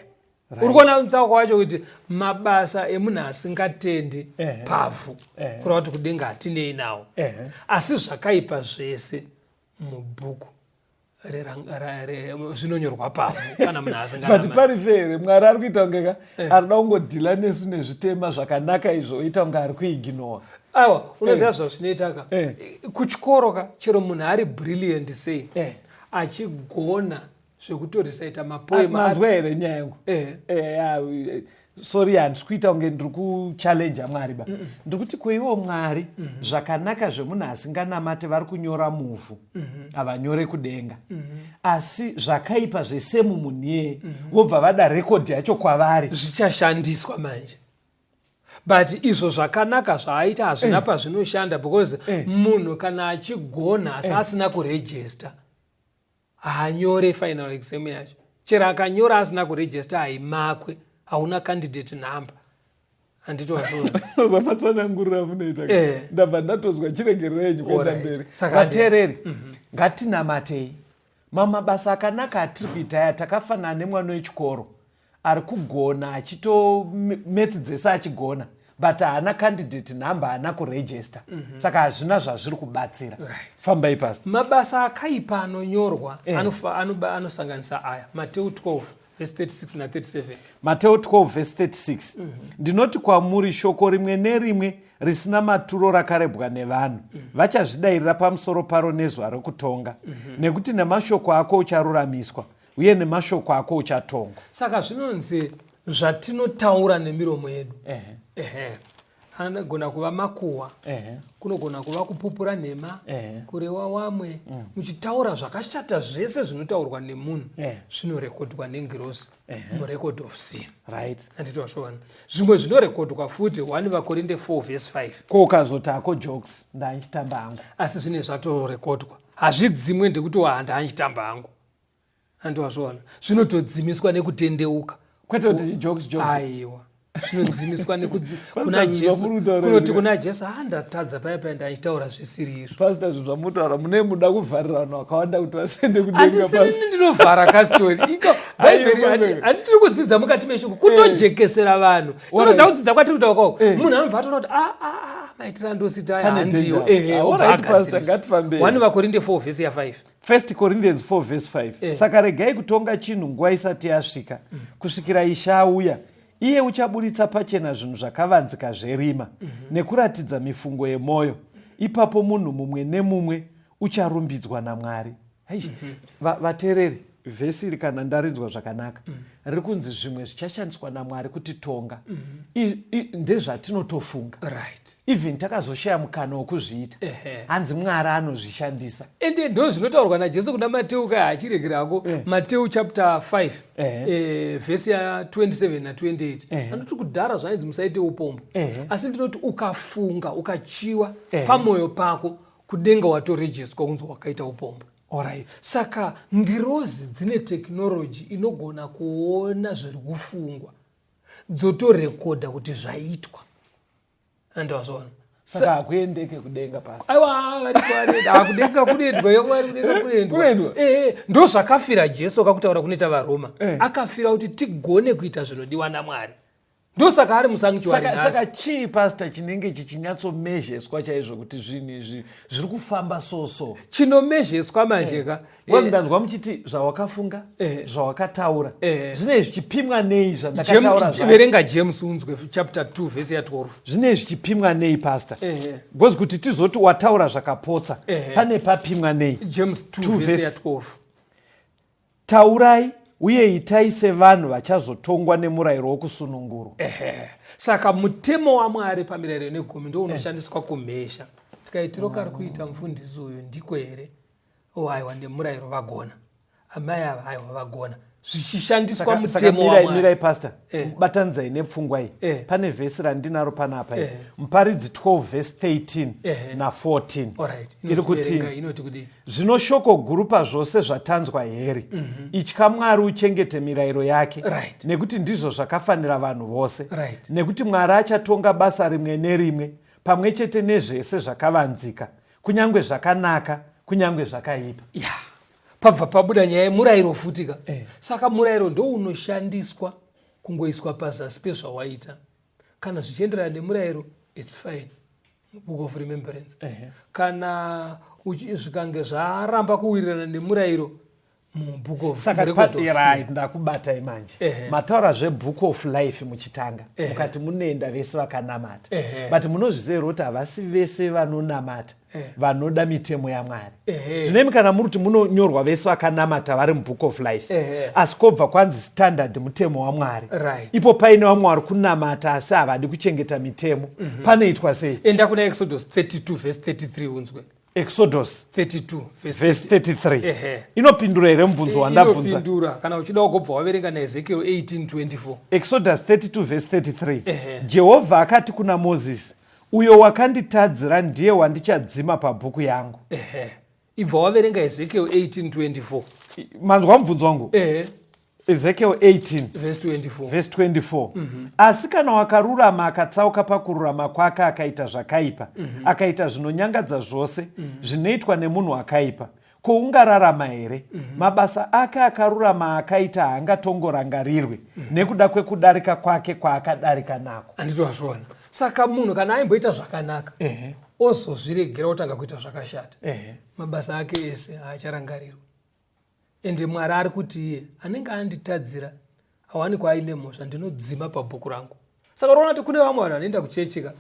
uri kuona mutsauko wacho kuti mabasa emunhu asingatendi pavhu, kureva kuti kudenga hatinei nawo, asi zvakaipa zvese mubhuku zvinonyorwa pavhu kana munhu But asinganamati. pari fair, Mwari ari kuita kunge ka arida kungodhila nesu nezvitema zvakanaka izvo, oita kunge ari kuignora. Aiwa, unoziva zvazvinoita ka, kuchikoro ka, chero munhu ari brilliant sei, achigona zvekutorisaita mapoem. Manzwa here nyaya yangu? Eh. Sorry, handisi kuita kunge ndiri kuchallenja Mwari ba. Ndiri kuti kweiwo Mwari, zvakanaka zvemunhu asinganamati vari kunyora muvhu, havanyore kudenga, asi zvakaipa zvesemu munhu iyeye vobva vada record yacho kwavari. Zvichashandiswa manje, but izvo zvakanaka zvaaita hazvina pazvinoshanda, because munhu kana achigona asi asina kuregister, haanyore final exam yacho. Chero akanyora asina kuregister, haimakwe, hauna candidate number, handiti wazviona? Zvamatsanangurira munoita, ndabva ndatozwa. Chiregerera yenyu kuenda mberi. Saka Vateereri, ngatinamatei. Mamabasa akanaka atiri kuita aya, takafanana nemwana wechikoro ari kugona, achitomaths dzese achigona, but haana candidate number, haana kuregister, saka hazvina zvazviri kubatsira. Fambai, Pastor. Mabasa akaipa anonyorwa anosanganisa aya: Mateu 12 vhesi 36 na37. Mateo 12 vhesi 36: "Ndinoti kwamuri, shoko rimwe nerimwe risina maturo rakarebwa nevanhu, vachazvidayirira pamusoro paro nezuva rokutonga, nekuti nemashoko ako ucharuramiswa, uye nemashoko ako uchatongwa." Saka zvinonzi zvatinotaura nemiromo yedu, ehe, anogona kuva makuhwa, kunogona kuva kupupura nhema, kurewa wamwe muchitaura zvakashata, zvese zvinotaurwa nemunhu zvinorekodwa nengirosi murecord of sin. Handiti wazviona? Zvimwe zvinorekodwa futi, 1 VaKorinde 4 vhesi 5. Ko ukazoti ako jokes, ndanchitamba hangu? Asi zvine zvatorekodwa, hazvidzimwe ndekuti wahanda anchitamba hangu, handiti wazviona? Zvinotodzimiswa nekutendeuka. Kwete kuti jokes jokes. Aiwa, zvinodzimiswa kuna Pastor, Jesu. zvamuri kutaura Kunoti izvi. kuna Jesu, ha, ndatadza paya paya, ndachitaura zvisiri izvo. Pastor, zvinhu zvamunotaura, mune muda kuvharira vanhu vakawanda kuti vasende kudenga, Pastor. Handisirini ndinovhara kastori iko. Bhaibheri. Aiwa, Pastor. Handitiri kudzidza mukati meshoko kutojekesera vanhu. Inoza kudzidza kwatiri kutaura kwako, munhu anobva atoona kuti a a a, maitiro andosita aya Pane handiyo. danger. Ehe, Ah, obva alright, Pastor, agadzirisa. ngatifambei. 1 VaKorinde 4 vhesi ya5. 1 Corinthians 4 verse 5: "Saka regai kutonga chinhu nguva isati yasvika, kusvikira Ishe auya. Iye uchaburitsa pachena zvinhu zvakavanzika zverima nekuratidza mifungo yemwoyo. Ipapo munhu mumwe nemumwe ucharumbidzwa naMwari." Aish, vateereri. Vhesi iri kana ndarinzwa zvakanaka riri kunzi zvimwe zvichashandiswa naMwari kutitonga ndezvatinotofunga. Even takazoshaya mukana wokuzviita, hanzi Mwari anozvishandisa. Ende ndo zvinotaurwa naJesu kuna Mateu kai, achiregerako. Mateu chapter 5, vhesi ya27 na28, anoti kudhara zvainzi musaite upombo, asi ndinoti ukafunga ukachiwa pamwoyo pako, kudenga watorejestwa kunzi wakaita upombo. Saka ngirozi dzine technology inogona kuona zviri kufungwa, dzotorekodha kuti zvaitwa, andazvona. Saka hakuendeke kudenga pasi? Aiwa, variko. Kudenga kunoendwa, yamwari, kudenga kunoendwa. Kunoendwa? Ndo zvakafira Jesu, kakutaura kunoita vaRoma. Akafira kuti tigone kuita zvinodiwa naMwari, ndosaka ari musanctuary nhasi. Saka chii, pastor, chinenge chichinyatsomezheswa chaizvo kuti zvinhu izvi zviri kufamba so so? Chinomezheswa manje ka, Because ndanzwa muchiti zvawakafunga, zvawakataura, zvinenge zvichipimwa nei zvandakataura zvacho? Verenga James unzwe, chapter 2 vhesi ya12. Zvinenge zvichipimwa nei, pastor? Because kuti tizoti wataura zvakapotsa, pane papimwa nei? James 2, 2 vhesi ya12. Taurai uye itai sevanhu vachazotongwa nemurayiro wokusunungurwa. Ehe. Saka mutemo waMwari pamirayiro ine gumi ndo unoshandiswa kumhesha. Tikaitiro kari kuita mufundisi uyu ndiko here? O, aiwa, nemurayiro vagona. Amai ava, aiwa, vagona, zvichishandiswa Saka mutemo mirai, waMwari. Mirai, pastor. Batanidzai nepfungwa iyi. Pane vhesi randinaro panapa iyi. Muparidzi 12 vhesi 13 na14. Iri kuti, Verenga, inoti kudii? Zvino shoko guru pazvose zvatanzwa heri: itya Mwari uchengete mirayiro yake, nekuti ndizvo zvakafanira vanhu vose. Nekuti Mwari achatonga basa rimwe nerimwe pamwe chete nezvese zvakavanzika, kunyange zvakanaka, kunyange zvakaipa. Ya, pabva pabuda nyaya yemurayiro futi ka. Saka murayiro ndo unoshandiswa kungoiswa pazasi pezvawaita. Kana zvichienderana nemurayiro, it's fine, book of remembrance. Kana zvikange zvaramba kuwirirana nemurayiro, mubook of Saka record of sin. Right, ndakubatai manje. Mataura zvebook of life muchitanga, mukati munoenda vese vakanamata, but munozviziva here kuti havasi vese vanonamata vanoda mitemo yaMwari? Zvinemi kana muri kuti munonyorwa vese vakanamata vari mubook of life, asi kwobva kwanzi standard mutemo waMwari, ipo paine vamwe vari kunamata asi havadi kuchengeta mitemo, panoitwa sei? Enda kuna Exodus 32 verse 33 unzwe. Exodus 32 verse verse 33. Ehe. Inopindura here mubvunzo wandabvunza? Inopindura. Kana uchida kugobva waverenga naEzekiel 18:24. Exodus 32 verse 33. Jehovha akati kuna Mozisi, uyo wakanditadzira ndiye wandichadzima pabhuku yangu. Ehe, ibva waverenga Ezekiel 18:24. Manzwa mubvunzo wangu? Ehe. Ezekiel 18 verse 24. Verse 24. Asi kana wakarurama akatsauka pakururama kwake akaita zvakaipa, akaita zvinonyangadza zvose zvinoitwa nemunhu akaipa, ko ungararama here? Mabasa ake akarurama akaita haangatongorangarirwi nekuda kwekudarika kwake kwaakadarika nako. Handiti wazviona? Saka munhu kana aimboita zvakanaka, ozozviregera, otanga kuita zvakashata, mabasa ake ese haacharangarirwa. Ende Mwari ari kuti iye anenge anditadzira awanikwa aine mhosva, ndinodzima pabhuku rangu. Saka unoona kuti kune vamwe vanhu vanoenda kuchechika,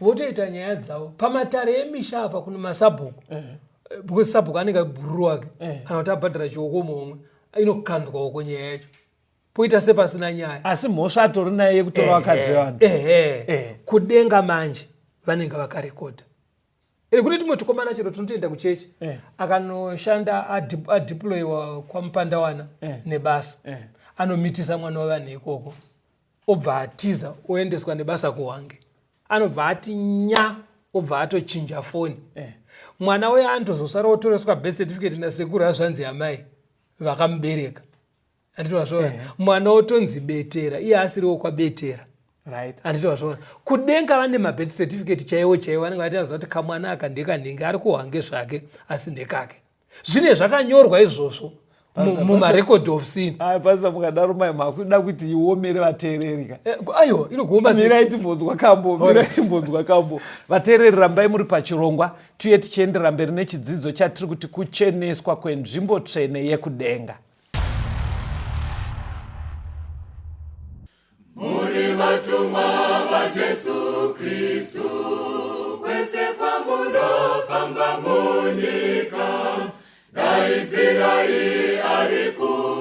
votoita nyaya dzavo pamatare emisha apa kune masabhuku, because sabhuku anenge bhururu wake, kana kuti abhadhara chioko muhomwe, inokandwa uko nyaya yacho, poita sepasina nyaya. Asi mhosva atori naye yekutora vakadzi vevanhu. Ehe. Kudenga manje vanenge vakarekodha. Kune tumwe tukomana chero tunotoenda kuchechi, akanoshanda, adeployiwa kwaMupandawana nebasa, anomitisa mwana wevanhu ikoko, obva atiza, oendeswa nebasa kuHwange, anobva ati nya, obva atochinja foni. Mwana uyo anotozosara otoreswa birth certificate nasekuru, azvanzi amai vakamubereka. Handiti wazviona? Mwana otonzi Betera, iye asiriwo kwaBetera. Handiti wazviona? Kudenga vane mabirth certificate chaiwo chaiwo, vanenge vatiaziva kuti kamwana aka ndekanhingi, ari kuHwange zvake asi ndekake. Zvine zvakanyorwa izvozvo mumarecord of sin. Ai, pastor, mukadaro mai makuda kuti iomere vateereri ka. Aiwa, inogoma sei? Mirai timbonzwa kambo, mirai timbonzwa kambo. Vateereri, rambai muri pachirongwa, tuye tichiendera mberi nechidzidzo chatiri kuti kucheneswa kwenzvimbo tsvene yekudenga. Muri vatumwa vaJesu Kristu, kwese kwamunofamba munyika, daidzirai ari ku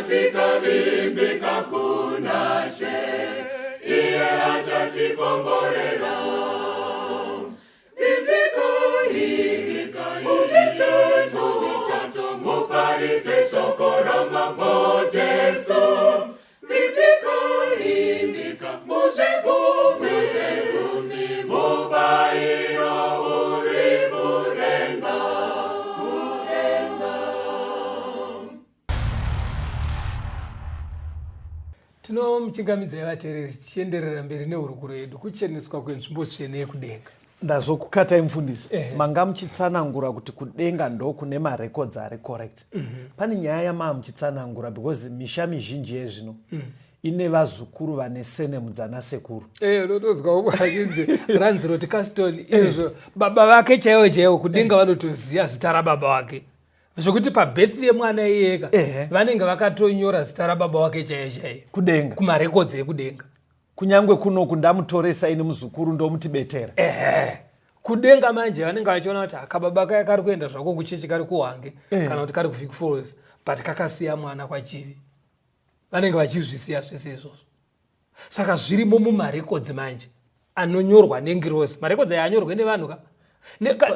Kana tikavimbika kuna She, iye achatikomborera. Vimbikai, mumichato, muparidze shoko raMambo Jesu. Vimbikai, muzvegumi, mubayiro uri kudenga, kudenga. Tinomuchingamidzai vateereri tichienderera mberi nehurukuro yedu kucheneswa kwenzvimbo tsvene yekudenga. Ndazokukatai mufundisi. Manga muchitsanangura kuti kudenga ndokune marecords ari correct. Pane nyaya yamaa muchitsanangura, because misha mizhinji yezvino ine vazukuru vane surname dzanasekuru. Unotonzwa umwe achinzi Ranziroti Caston, izvo baba vake chaivo chaivo kudenga vanotoziva zita rababa vake, zvekuti pabirth yemwana iyeka vanenge vakatonyora zita rababa wake chaiyo chaiyo. Kudenga. Kumarekodzi ekudenga. Kunyange kunoku ndamutoresa ini muzukuru ndomuti Betera. Ehe, kudenga manje vanenge vachiona kuti akababa kaya kari kuenda zvako kuchechi, kari kuHwange kana kuti kari kuVic Falls, but kakasiya mwana kwaChivi. Vanenge vachizvisiya zvese izvozvo. Saka zvirimo mumarekodzi manje anonyorwa nengirozi. Marekodzi aya anyorwe nevanhu ka.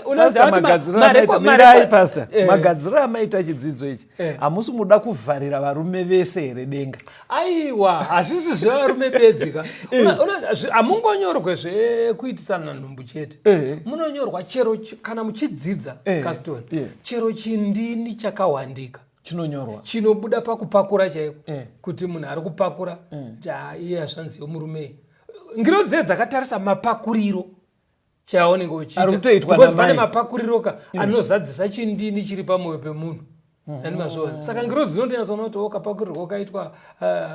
Unoziva kuti magadziriro mirai pastor, magadziriro amaita chidzidzo ichi, hamusi muda kuvharira varume vese here denga? Aiwa, hazvisi zvevarume bedzi ka. Hamungonyorwe zvekuitisana nhumbu chete. Munonyorwa chero kana muchidzidza, Caston, chero chindini chakawandika chinonyorwa. Chinobuda pakupakura chaiko, kuti munhu ari kupakura kuti, "Ah, iye hazvanzi yomurume iyi." Ngirozi dziye dzakatarisa mapakuriro chaunenge uchiita. Ari kutoitwa Because pane namai. mapakuriro ka anozadzisa chindini chiri pamwoyo pemunhu. Ani mazviona? Saka ngirozi dzinotonyatsoona kuti kapakurirwo kaitwa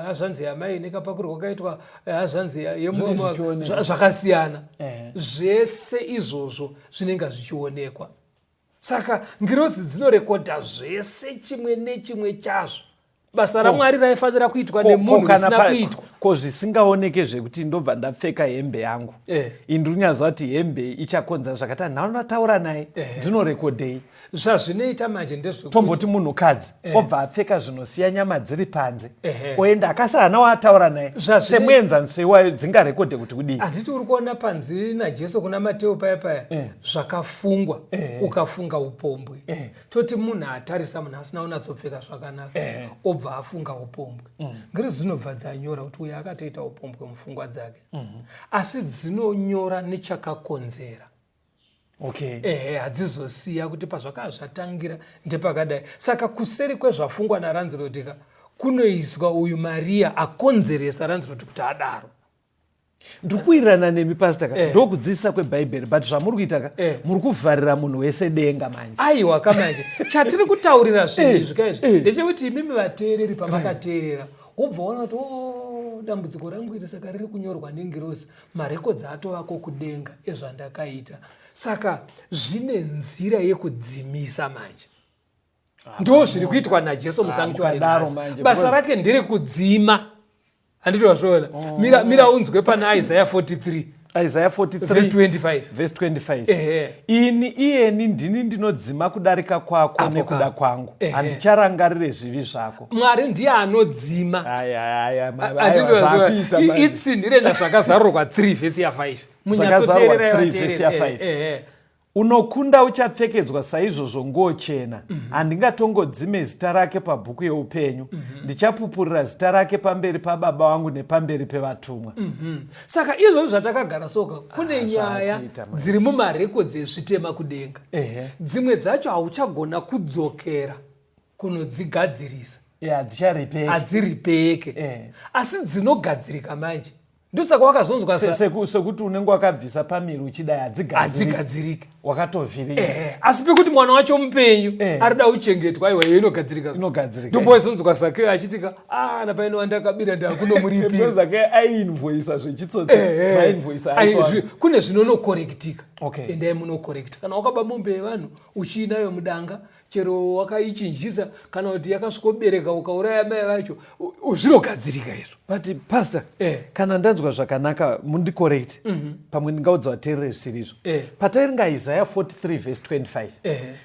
hazvanzi yamai nekapakurirwo kaitwa hazvanzi yemurume Zvinenge wake, zvichionekwa. Zvakasiyana. Zvese izvozvo zvinenge zvichionekwa. Saka ngirozi dzinorekodha zvese, chimwe nechimwe chazvo. Basa raMwari raifanira kuitwa nemunhu Kana risina kuitwa. Ko zvisingaoneke zvekuti ndobva ndapfeka hembe yangu, ini ndiri kuti hembe ichakonzera zvakati, hanhu taura naye, dzinorekodhei? Zvazvinoita manje ndezvekuti Tomboti munhukadzi obva apfeka zvinosiya nyama dziri panze, oenda akasahana waataura naye, semuenzaniso iwayo dzingarekodhe kuti kudii? Handiti uri kuona panzi naJesu kuna Mateo paya paya, zvakafungwa, ukafunga upombwe. Toti munhu atarisa munhu asina kunatsopfeka zvakanaka, obva afunga upombwe, ngiri dzinobva dzanyora kuti uyu akatoita upombwe mupfungwa dzake, asi dzinonyora nechakakonzera. Ehe, hadzizosiya kuti pazvakava zvatangira ndepakadai. Saka kuseri kwezvafungwa naRanzirotika kunoiswa uyu Mariya akonzeresa Ranziroti kuti adaro. Ndiri kuwirirana nemi pastor ka, ndokudzidzisa kwebhaibheri, but zvamuri kuita ka, muri kuvharira munhu wese denga manje. Aiwa kamanje, chatiri kutaurira zvinhu izvi kaizvi ndechekuti imimi vateereri, pamakateerera wobva waona kuti, o, dambudziko rangu iri saka riri kunyorwa nengirozi, marekodzi atovako kudenga ezvandakaita. Saka zvine nzira yekudzimisa manje. Ndo zviri kuitwa naJesu musanctuary Mukadaro nhasi. manje, Basa rake nderekudzima, handiti wazviona? Mira, mira unzwe pana Isaiah 43 Isaiah 43 verse 25. Verse 25. Ehe. Ini, iyeni ndini ndinodzima kudarika kwako Apo nekuda ka. kwangu, handicharangarire zvivi zvako. Mwari ndiye anodzima. Aya, aya, Handiti aiwa, wazviona? zvakuita manje. Itsinhire nazvakazarurwa 3 vhesi ya5. Zvakazarurwa Munyatsoteererai. 3 vhesi ya5. Ehe. Unokunda uchapfekedzwa saizvozvo nguo chena. Handingatongodzime zita rake pabhuku yeupenyu. Ndichapupurira zita rake pamberi pababa vangu nepamberi pevatumwa. Saka izvozvo zvatakagara soka, kune nyaya Zvakuita manje. dziri mumarekodzi ezvitema kudenga. Dzimwe dzacho hauchagona kudzokera kunodzigadzirisa. Hadzicharipeki. Hadziripeke, asi dzinogadzirika manje. Ndosaka wakazonzwa Sekuti unenge wakabvisa pamiri uchidai, hadzigadziriki. Hadzigadziriki. Wakatovhiringa. Ehe, asi pekuti mwana wacho mupenyu, arida kuchengetwa, aiwa, iyo inogadzirika. Inogadzirika. Ndomboizonzwa Zakeyo achitika, a napaino wandakabira ndakunomuripira. Zake ainvoisa zvechitsotsi, mainvoisa. Kune zvinonokorektika. Endai munokorekta. Kana wakaba mombe yevanhu uchiinayo mudanga, chero wakaichinjisa kana kuti yakasvikobereka ukauraya mai vacho, Zvinogadzirika izvo. But pastor, kana ndanzwa zvakanaka, mundicorrect, pamwe ndingaudza vateerere zvisiri izvo. Pataverenga Isaiah 43 verse 25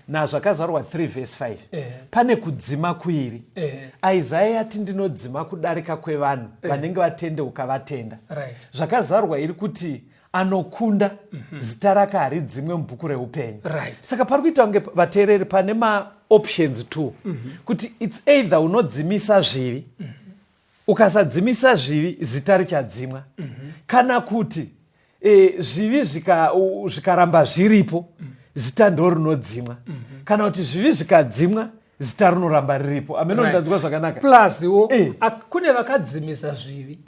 nazvakazarwa 3 verse 5, pane kudzima kuiri. Isaiah yati ndinodzima kudarika kwevanhu vanenge vatendeuka, vatenda. Zvakazarwa iri kuti anokunda, zita rake haridzimwe mubhuku reupenyu. Saka pari kuita kunge, vateereri, pane maoptions two, kuti it's either unodzimisa zvivi, ukasadzimisa zvivi zita richadzimwa, kana kuti zvivi zvikaramba zviripo, zita ndo rinodzimwa, kana kuti zvivi zvikadzimwa, zita rinoramba riripo. Ameno. Ndanzwa zvakanaka? Pluswo, kune vakadzimisa zvivi.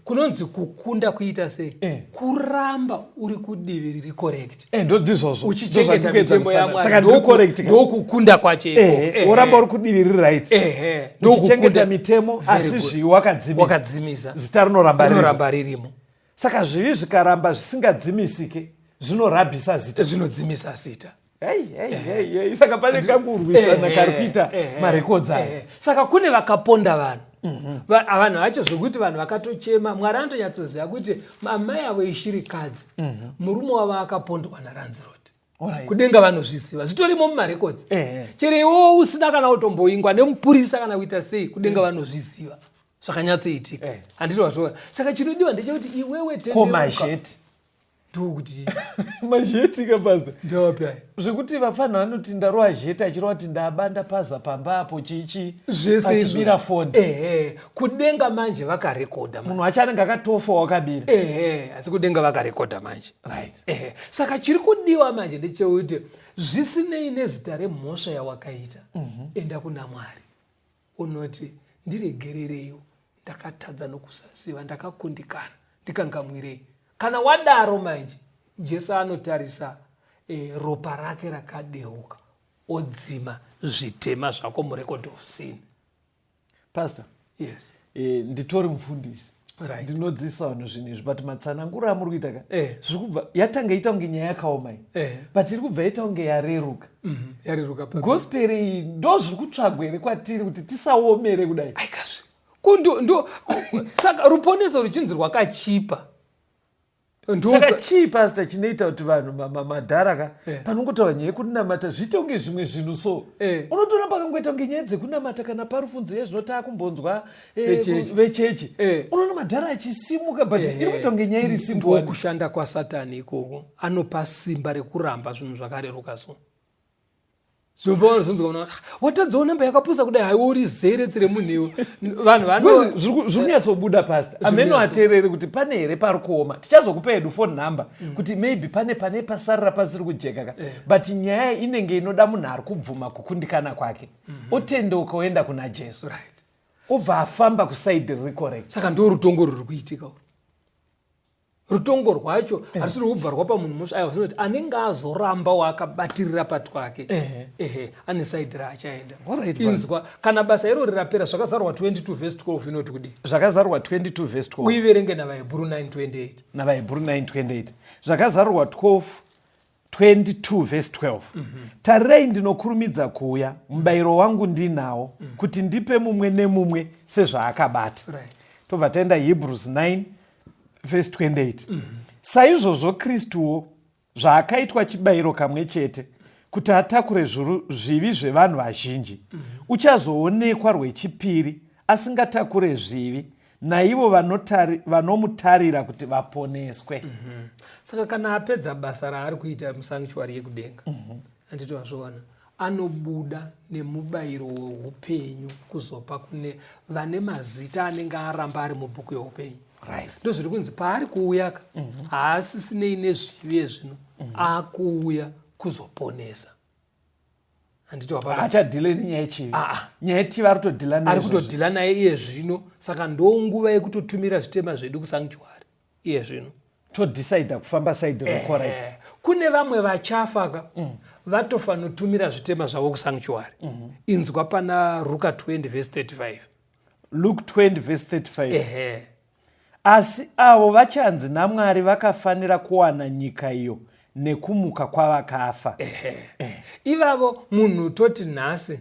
Kunonzi kukunda kuita sei? Kuramba uri kudivi riri correct, Ndo ndizvozvo. Uchichengeta mitemo yaMwari. Saka ndiri correct ka? Ndokukunda kwacho iko. Woramba uri kudivi riri right, Ndokuchengeta uchichengeta mitemo, Very asi good. zvivi wakadzimisa, wakadzimisa, zita rinoramba riripo. Rinoramba ririmo. Saka zvivi zvikaramba zvisingadzimisike, zvinorabhisa zita. Zvinodzimisa zita. Hey, hey, hey, hey. Saka pane kakurwisana kari kuita marecords aya. Saka kune vakaponda vanhu. Vanhu vacho, zvokuti vanhu vakatochema, Mwari anotonyatsoziva kuti amai avo ishirikadzi, murume wavo akapondwa naLancelot. Kudenga vanozviziva, zvitorimo mumarecords. Chero iwowo usina kana kutomboingwa nemupurisa kana kuita sei, kudenga vanozviziva zvakanyatsoitika. Handiti wazviona? Saka chinodiwa ndechekuti iwewe Ko tendeuka. Mazheti? Ndokuti Mazheti ka, pastor? Ndewapi aya? Zvekuti vafanhu vanoti ndarova zheti, achirova kuti ndabanda paza pamba apo, chichi Zvese achibira izvo. foni. Ehe, kudenga manje vakarekodha manje. Munhu wacho anenge akatofa, wakabira. Ehe, asi kudenga vakarekodha manje. Ehe, saka chiri kudiwa manje ndechekuti zvisinei nezita remhosva yawakaita, enda kuna Mwari, unoti, "Ndiregerereiwo, ndakatadza nokusaziva, ndakakundikana, ndikangamwirei." Kana wadaro manje, Jesu anotarisa ropa rake rakadeuka, odzima zvitema zvako murecord of sin. Pastor, Yes. Nditori mufundisi, ndinodzidzisa vanhu zvinhu izvi, but matsananguro amuri kuita ka, zviri kubva yatanga ita kunge nyaya yakaoma iyi, but iri kubva yaita kunge yareruka. Yareruka papi? Gospel iyi ndo zviri kutsvagwa here kwatiri, kuti tisaomere kudai? Aikazve, kundo ndo saka ruponeso ruchinzi rwakachipa. Saka chii, pastor, chinoita kuti vanhu madhara ka, panongotaura nyaya yekunamata zviite kunge zvimwe zvinhu so? Unotoona pakangoita kunge nyaya dzekunamata kana parufundzo yezvino taakumbonzwa, Vechechi. Vechechi, unoona madhara achisimuka, but iri kuita kunge nyaya iri simple. Ndokushanda kwaSatani ikoko. Anopa simba rekuramba zvinhu zvakareruka. So zvonzwa kuti watadzawo namba yakapusa kudai, haiwa, uri zeretse remunhu iwe. Vanhu vano Because zviri kunyatsobuda, pastor. Ameno ateereri kuti pane here pari kuoma. Tichazokupa hedu phone number kuti maybe pane pasarira pasiri kujeka ka, but nyaya inenge inoda munhu ari kubvuma kukundikana kwake, otendeuka, oenda kuna Jesu, obva afamba kuside riri correct. Saka ndo rutongo ruri kuitika urwu. Rutongo rwacho harisi rwekubva rwapa munhu mhosva, aiwa. Zvinoti anenge azoramba waakabatirira patwake, ehe, ane side raachaenda. Inzwa, kana basa irori rapera, Zvakazarwa 22 verse 12 inoti kudii? Zvakazarurwa 22 verse 12. Uiverenge naVahebhuru 9:28. NavaHebhuru 9:28. Zvakazarurwa 12 22 verse 12: "Tarirai, ndinokurumidza kuuya, mubayiro wangu ndinawo, kuti ndipe mumwe nemumwe sezvaakabata." Tobva taenda Hebrews 9 verse 28: "Saizvozvo Kristuwo zvaakaitwa chibayiro kamwe chete kuti atakure zvivi zvevanhu vazhinji, uchazoonekwa rwechipiri asingatakure zvivi, naivo vanomutarira kuti vaponeswe." Saka kana apedza basa raari kuita musanctuary yekudenga, handiti wazviona, anobuda nemubayiro weupenyu kuzopa kune vane mazita anenge aramba ari mubhuku yeupenyu. Ndozviri kunzi paari kuuyaka, haasisinei nezvivi ezvino, akuuya kuzoponesa, handiti wapapa? Haachadhile nenyaya yechivi. Ah, ah. Nyaya yechivi ari kutodhila Ari nayo izvozvi. kutodhila naye iye zvino. Saka ndo nguva yekutotumira zvitema zvedu kusanctuary iye zvino. Todecida kufamba side recorrect. Kune vamwe vachafa ka, vatofanotumira zvitema zvavo kusanctuary. Inzwa pana Ruka 20 verse 35. Luke 20 verse 35. Ehe. "Asi avo vachanzi naMwari vakafanira kuwana nyika iyo. Nekumuka kwavakafa. Ivavo munhu toti nhasi,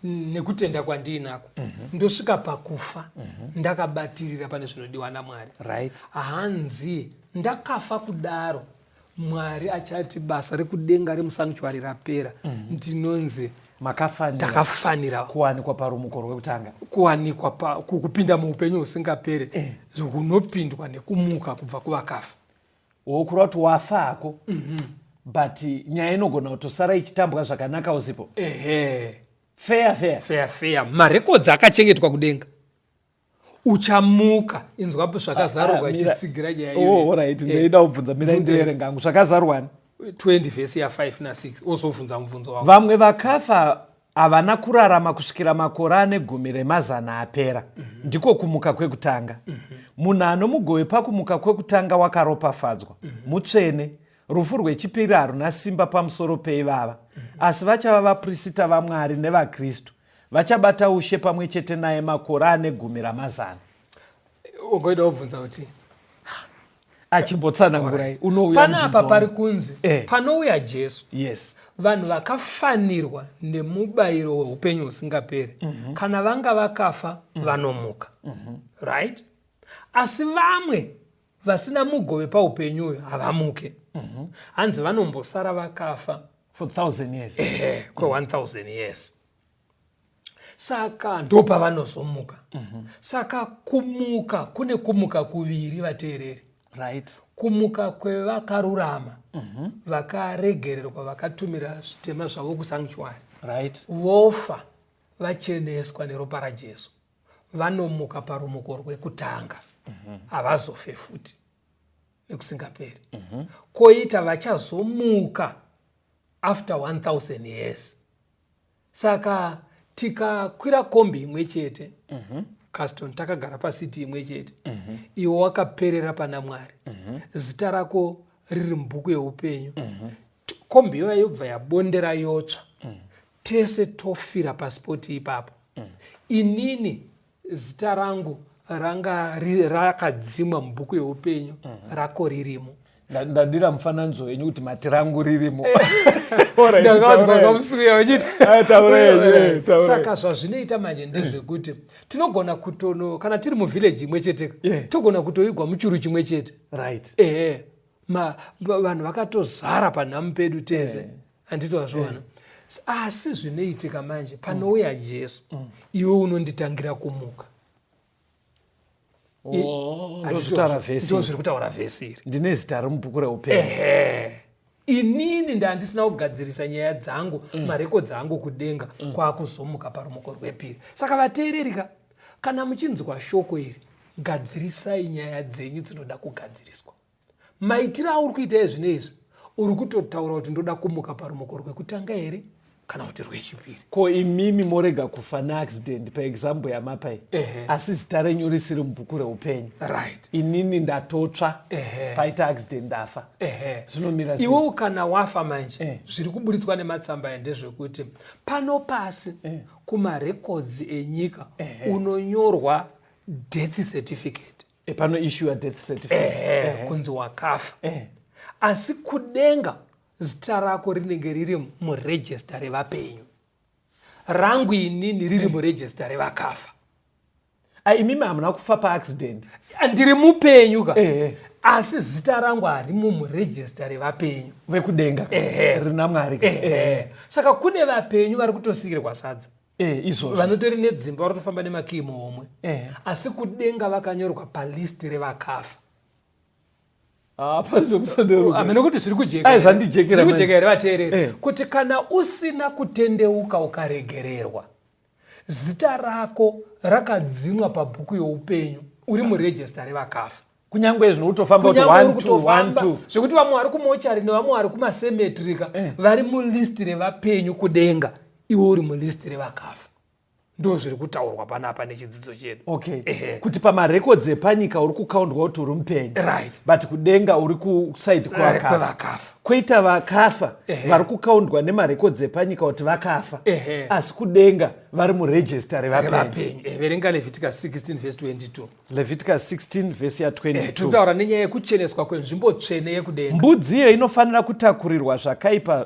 nekutenda kwandiinako, ndosvika pakufa ndakabatirira pane zvinodiwa naMwari. Hanzi ndakafa kudaro, Mwari achati basa rekudenga remusanctuary rapera, ndinonzi makafanira ndakafanira kuwanikwa parumuko rwekutanga. Kuwanikwa kupinda muupenyu husingaperi hunopindwa nekumuka kubva kuvakafa. Wokureva kuti wafa hako, but nyaya inogona kutosara ichitambwa zvakanaka usipo. Ehe. Fair, fair. Fair, fair. Marekodzi akachengetwa kudenga. Uchamuka. Inzwapo Zvakazarurwa. Ah, mira. Ichitsigira nyaya Oh, iyoyo. alright, ndoida kubvunza. Mira, ndoerenga hangu Zvakazarwani. 20 vhesi ya5 na6, wozobvunza mubvunzo wako. Vamwe vakafa havana kurarama kusvikira makore ane gumi remazana apera. Ndiko kumuka kwekutanga. Munhu anomugove pakumuka kwekutanga wakaropafadzwa, mutsvene. Rufu rwechipiri haruna simba pamusoro peivava, asi vachava vaprista vaMwari nevaKristu, vachabata ushe pamwe chete naye makore ane gumi ramazana. Ungoida kubvunza kuti Achimbotsanangurai, unouya panapa mubvunzo pari wangu. Kunzi panouya Jesu, vanhu vakafanirwa nemubayiro weupenyu husingaperi, kana vanga vakafa, vanomuka, right? Asi vamwe vasina mugove paupenyu uyu havamuke. Hanzi vanombosara vakafa for 1000 years. Ehe, kwe1000 years. Saka ndopavanozomuka. Saka kumuka, kune kumuka kuviri, vateereri. Kumuka kwevakarurama, vakaregererwa, vakatumira zvitema zvavo kusanctuary, vofa vacheneswa neropa raJesu, vanomuka parumuko rwekutanga, havazofe futi nekusingaperi. Koita vachazomuka after 1000 years. Saka tikakwira kombi imwe chete, Caston, takagara pasiti imwe chete, iwe wakaperera pana Mwari, zita rako riri mubhuku yeupenyu, kombi iyoya yobva yabondera, yotsva, tese tofira pasipoti ipapo. Inini zita rangu ranga rakadzimwa mubhuku yeupenyu, rako ririmo. Ndadira mufananidzo wenyu kuti mati rangu ririmo. Ndakazwa kamusuya uchiti Ah, taurai henyu, taurai. Saka zvazvinoita manje ndezvekuti tinogona kutono, kana tiri muvhileji imwe chete, togona kutoigwa muchuru chimwe chete. Ehe, vanhu vakatozara panhamu pedu tese, handiti wazviona? Asi zvinoitika manje, panouya Jesu, iwe unonditangira kumuka. Oh, ndozvitaura vhesi. Ndo zviri kutaura vhesi iri. Ndine zita remubhuku reupenyu. Ehe, inini ndandisina kugadzirisa nyaya dzangu, marekodzi angu kudenga, kwakuzomuka parumuko rwepiri. Saka vateererika, kana muchinzwa shoko iri, gadzirisai nyaya dzenyu dzinoda kugadziriswa. Maitiro auri kuita ezvino izvi, uri kutotaura kuti ndoda kumuka parumuko rwekutanga here kana kuti rwechipiri? Ko imimi morega kufa neaccident paexample yamapai, asi zita renyu risiri mubhuku reupenyu, inini ndatotsva, paita accident, ndafa, zvinomira sei? Iwewo kana wafa manje, zviri kuburitswa nematsamba aya ndezvekuti pano pasi kumarekodzi enyika unonyorwa death certificate. Pano issue death certificate. Ehe, kunzi wakafa. Asi kudenga zita rako rinenge riri murejista revapenyu, rangu inini riri murejista revakafa. Ah, imimi hamuna kufa paaccident? Ndiri mupenyu ka. Asi zita rangu harimo murejista revapenyu. Vekudenga. Rina Mwari ka. Ehe. Saka kune vapenyu vari kutosikirwa sadza, Izvozvo. Vanotori nedzimba, vari kutofamba nemakii muhomwe, asi kudenga vakanyorwa palisti revakafa. Ah, pasizokusanderuka. Hamene kuti zviri kujeka Ai, here? zvandijekera Zviri manje. kujeka here, vateereri? Kuti kana usina kutendeuka ukaregererwa, zita rako rakadzimwa pabhuku youpenyu, uri murejista revakafa. Kunyange zvino utofamba kuti Kunyangwe uri 1 2 1 kutofamba, 2. Zvekuti vamwe vari kumochari nevamwe vari kumasemetrika vari mulisti revapenyu kudenga, iwe uri mulisti revakafa. Ndo zviri kutaurwa panapa nechidzidzo chedu. Okay. Kuti pamarekodzi epanyika uri kukaundwa kuti uri mupenyu. Right. But kudenga uri kusaidi kwevakafa. Kwoita vakafa vari kukaundwa nemarekodzi epanyika kuti vakafa. Asi kudenga vari murejista revapenyu. Verenga Leviticus 16 verse 22. Leviticus 16 verse ya 22. Tinotaura nenyaya yekucheneswa kwenzvimbo tsvene yekudenga. Mbudzi iyo inofanira kutakurirwa zvakaipa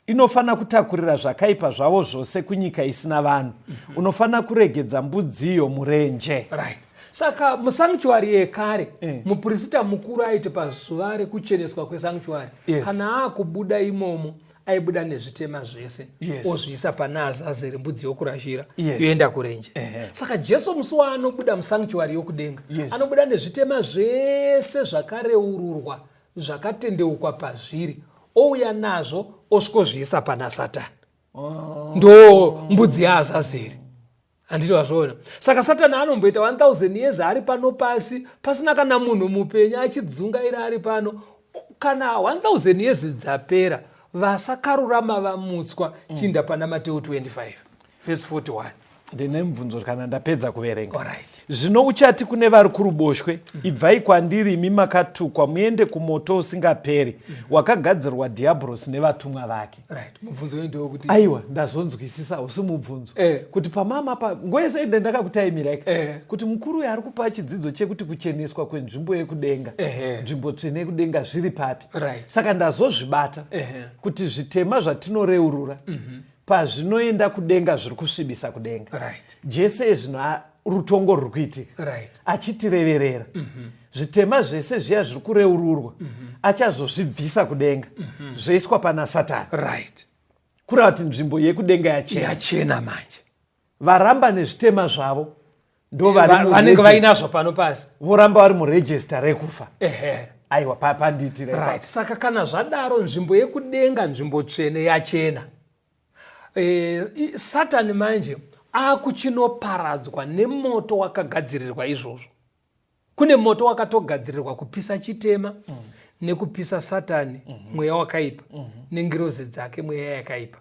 inofanira kutakurira zvakaipa zvavo zvose kunyika isina vanhu. Unofanira kuregedza mbudziyo murenje. Right. Saka musanctuary yekare muprista mukuru aiti pazuva rekucheneswa kwesanctuary, kana akubuda imomo aibuda nezvitema zvese, ozviisa pana Azazeri mbudzi yokurashira, yoenda kurenje. Saka Jesu musi waanobuda musanctuary yokudenga, anobuda nezvitema zvese zvakareururwa zvakatendeukwa pazviri, ouya nazvo osvikozviisa pana Satani. Ndo mbudzi yaAzazeri. Handiti wazviona? Saka Satani anomboita 1000 years ari pano pasi pasina kana munhu mupenyu, achidzungaira ari pano. Kana 1000 years dzapera, vasakarurama vamutswa, chiinda pana Mateo 25 verse 41. Ndine mubvunzo kana ndapedza kuverenga. Alright. Zvino uchati kune vari kuruboshwe, ibvai kwandiri imi makatukwa, muende kumoto usingaperi wakagadzirwa Dhiabhorosi nevatumwa vake. Right. Mubvunzo wenyu ndewekuti Aiwa, ndazonzwisisa, usi mubvunzo. Kuti pamama pa nguva yese ende ndakakutaimira kuti mukuru uyu ari kupa chidzidzo chekuti kucheneswa kwenzvimbo yekudenga, nzvimbo tsvene yekudenga zviri papi. Right. Saka ndazozvibata kuti zvitema zvatinoreurura pazvinoenda kudenga zviri kusvibisa kudenga. Right. Jesu ezvino rutongo ruri kuitika. Right. Achitireverera. Zvitema zvese zviya zviri kureururwa, achazozvibvisa kudenga, zvoiswa pana Satani. Right. Kureva kuti nzvimbo yekudenga yachena. Yachena manje. Varamba nezvitema zvavo ndo vari vanenge vainazvo pano pasi. Voramba vari murejista rekufa. Aiwa, pandiitira. Right. Saka kana zvadaro nzvimbo yekudenga, nzvimbo tsvene yachena. Satani manje akuchinoparadzwa nemoto wakagadzirirwa izvozvo. Kune moto wakatogadzirirwa kupisa chitema nekupisa Satani, mweya wakaipa, nengirozi dzake, mweya yakaipa.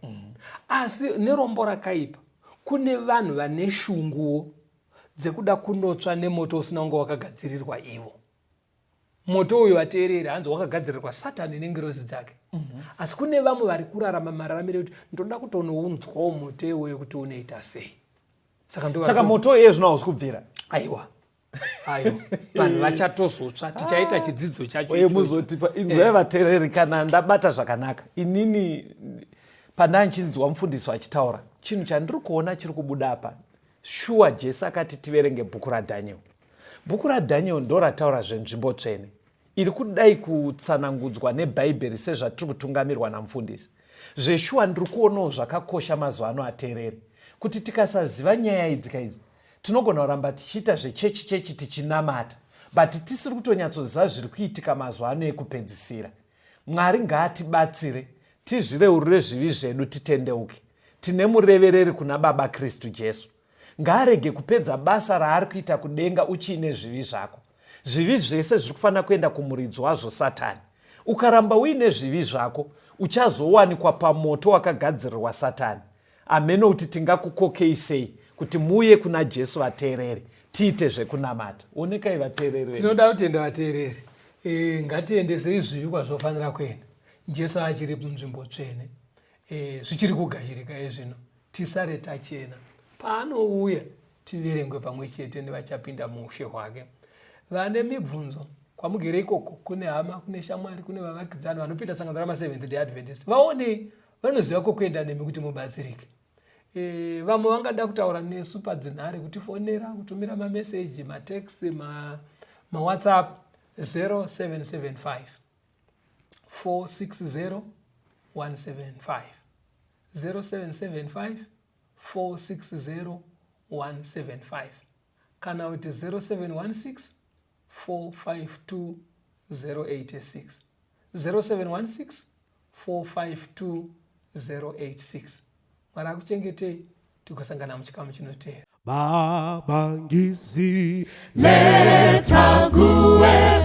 Asi nerombo rakaipa, kune vanhu vane shunguwo dzekuda kunotsva nemoto usina kunge wakagadzirirwa ivo. Moto uyu, vateereri, hanzi wakagadzirirwa Satani nengirozi dzake. Asi kune vamwe vari kurarama mararamiro ekuti ndoda kutonounzwawo moto iwoyo kuti unoita sei. Saka ndo Saka moto uyu zvino hausi kubvira. Aiwa. Aiwa. Vanhu vachatozotsva, tichaita chidzidzo chacho Uye ichocho. Muzotipa inzwai vateereri, kana ndabata zvakanaka. Inini pandanchinzwa mufundisi achitaura, chinhu chandiri kuona chiri kubuda apa, shuwa Jesu akati tiverenge bhuku raDaniel. Bhuku raDaniel ndo rataura zvenzvimbo tsvene iri kudai kutsanangudzwa neBhaibheri sezvatiri kutungamirwa namufundisi. Zveshuwa ndiri kuonawo zvakakosha mazuva ano ateereri, kuti tikasaziva nyaya idzi kaidzi tinogona kuramba tichiita zvechechi chechi tichinamata, but tisiri kutonyatsoziva zviri kuitika mazuva ano ekupedzisira. Mwari ngaatibatsire tizvireurure zvivi zvedu titendeuke. Tine murevereri kuna Baba Kristu Jesu. Ngaarege kupedza basa raari kuita kudenga uchiine zvivi zvako. Zvivi zvese zviri kufanira kuenda kumuridzi wazvo Satani. Ukaramba uine zvivi zvako, uchazowanikwa pamoto wakagadzirirwa Satani. Ameno kuti tingakukokei sei kuti muuye kuna Jesu vateereri, tiite zvekunamata. Onekai vateereri vedu. Tinoda kutenda vateereri. Ngatiendesei zvivi kwazvofanira kuenda. Jesu achiri munzvimbo tsvene. Zvichiri kugashirika ezvino. Tisare tachena. Paanouya tiverengwe pamwe chete nevachapinda muushe hwake. Vane mibvunzo kwamugere ikoko, kune hama, kune shamwari, kune vavakidzani vanopinda sangano rama Seventh Day Adventist, vaonei, vanoziva kwokuenda nemi kuti mubatsirike. Vamwe vangada kutaura nesu padzinhare, kutifonera, kutumira mameseji, matext, maWhatsApp 0775 460 175, 0775 460 175, kana kuti 0716 452 086, 0716 452 086. Mwari akuchengetei, tigosangana muchikamu chinoteera. Baba ngizi Letha kuwe.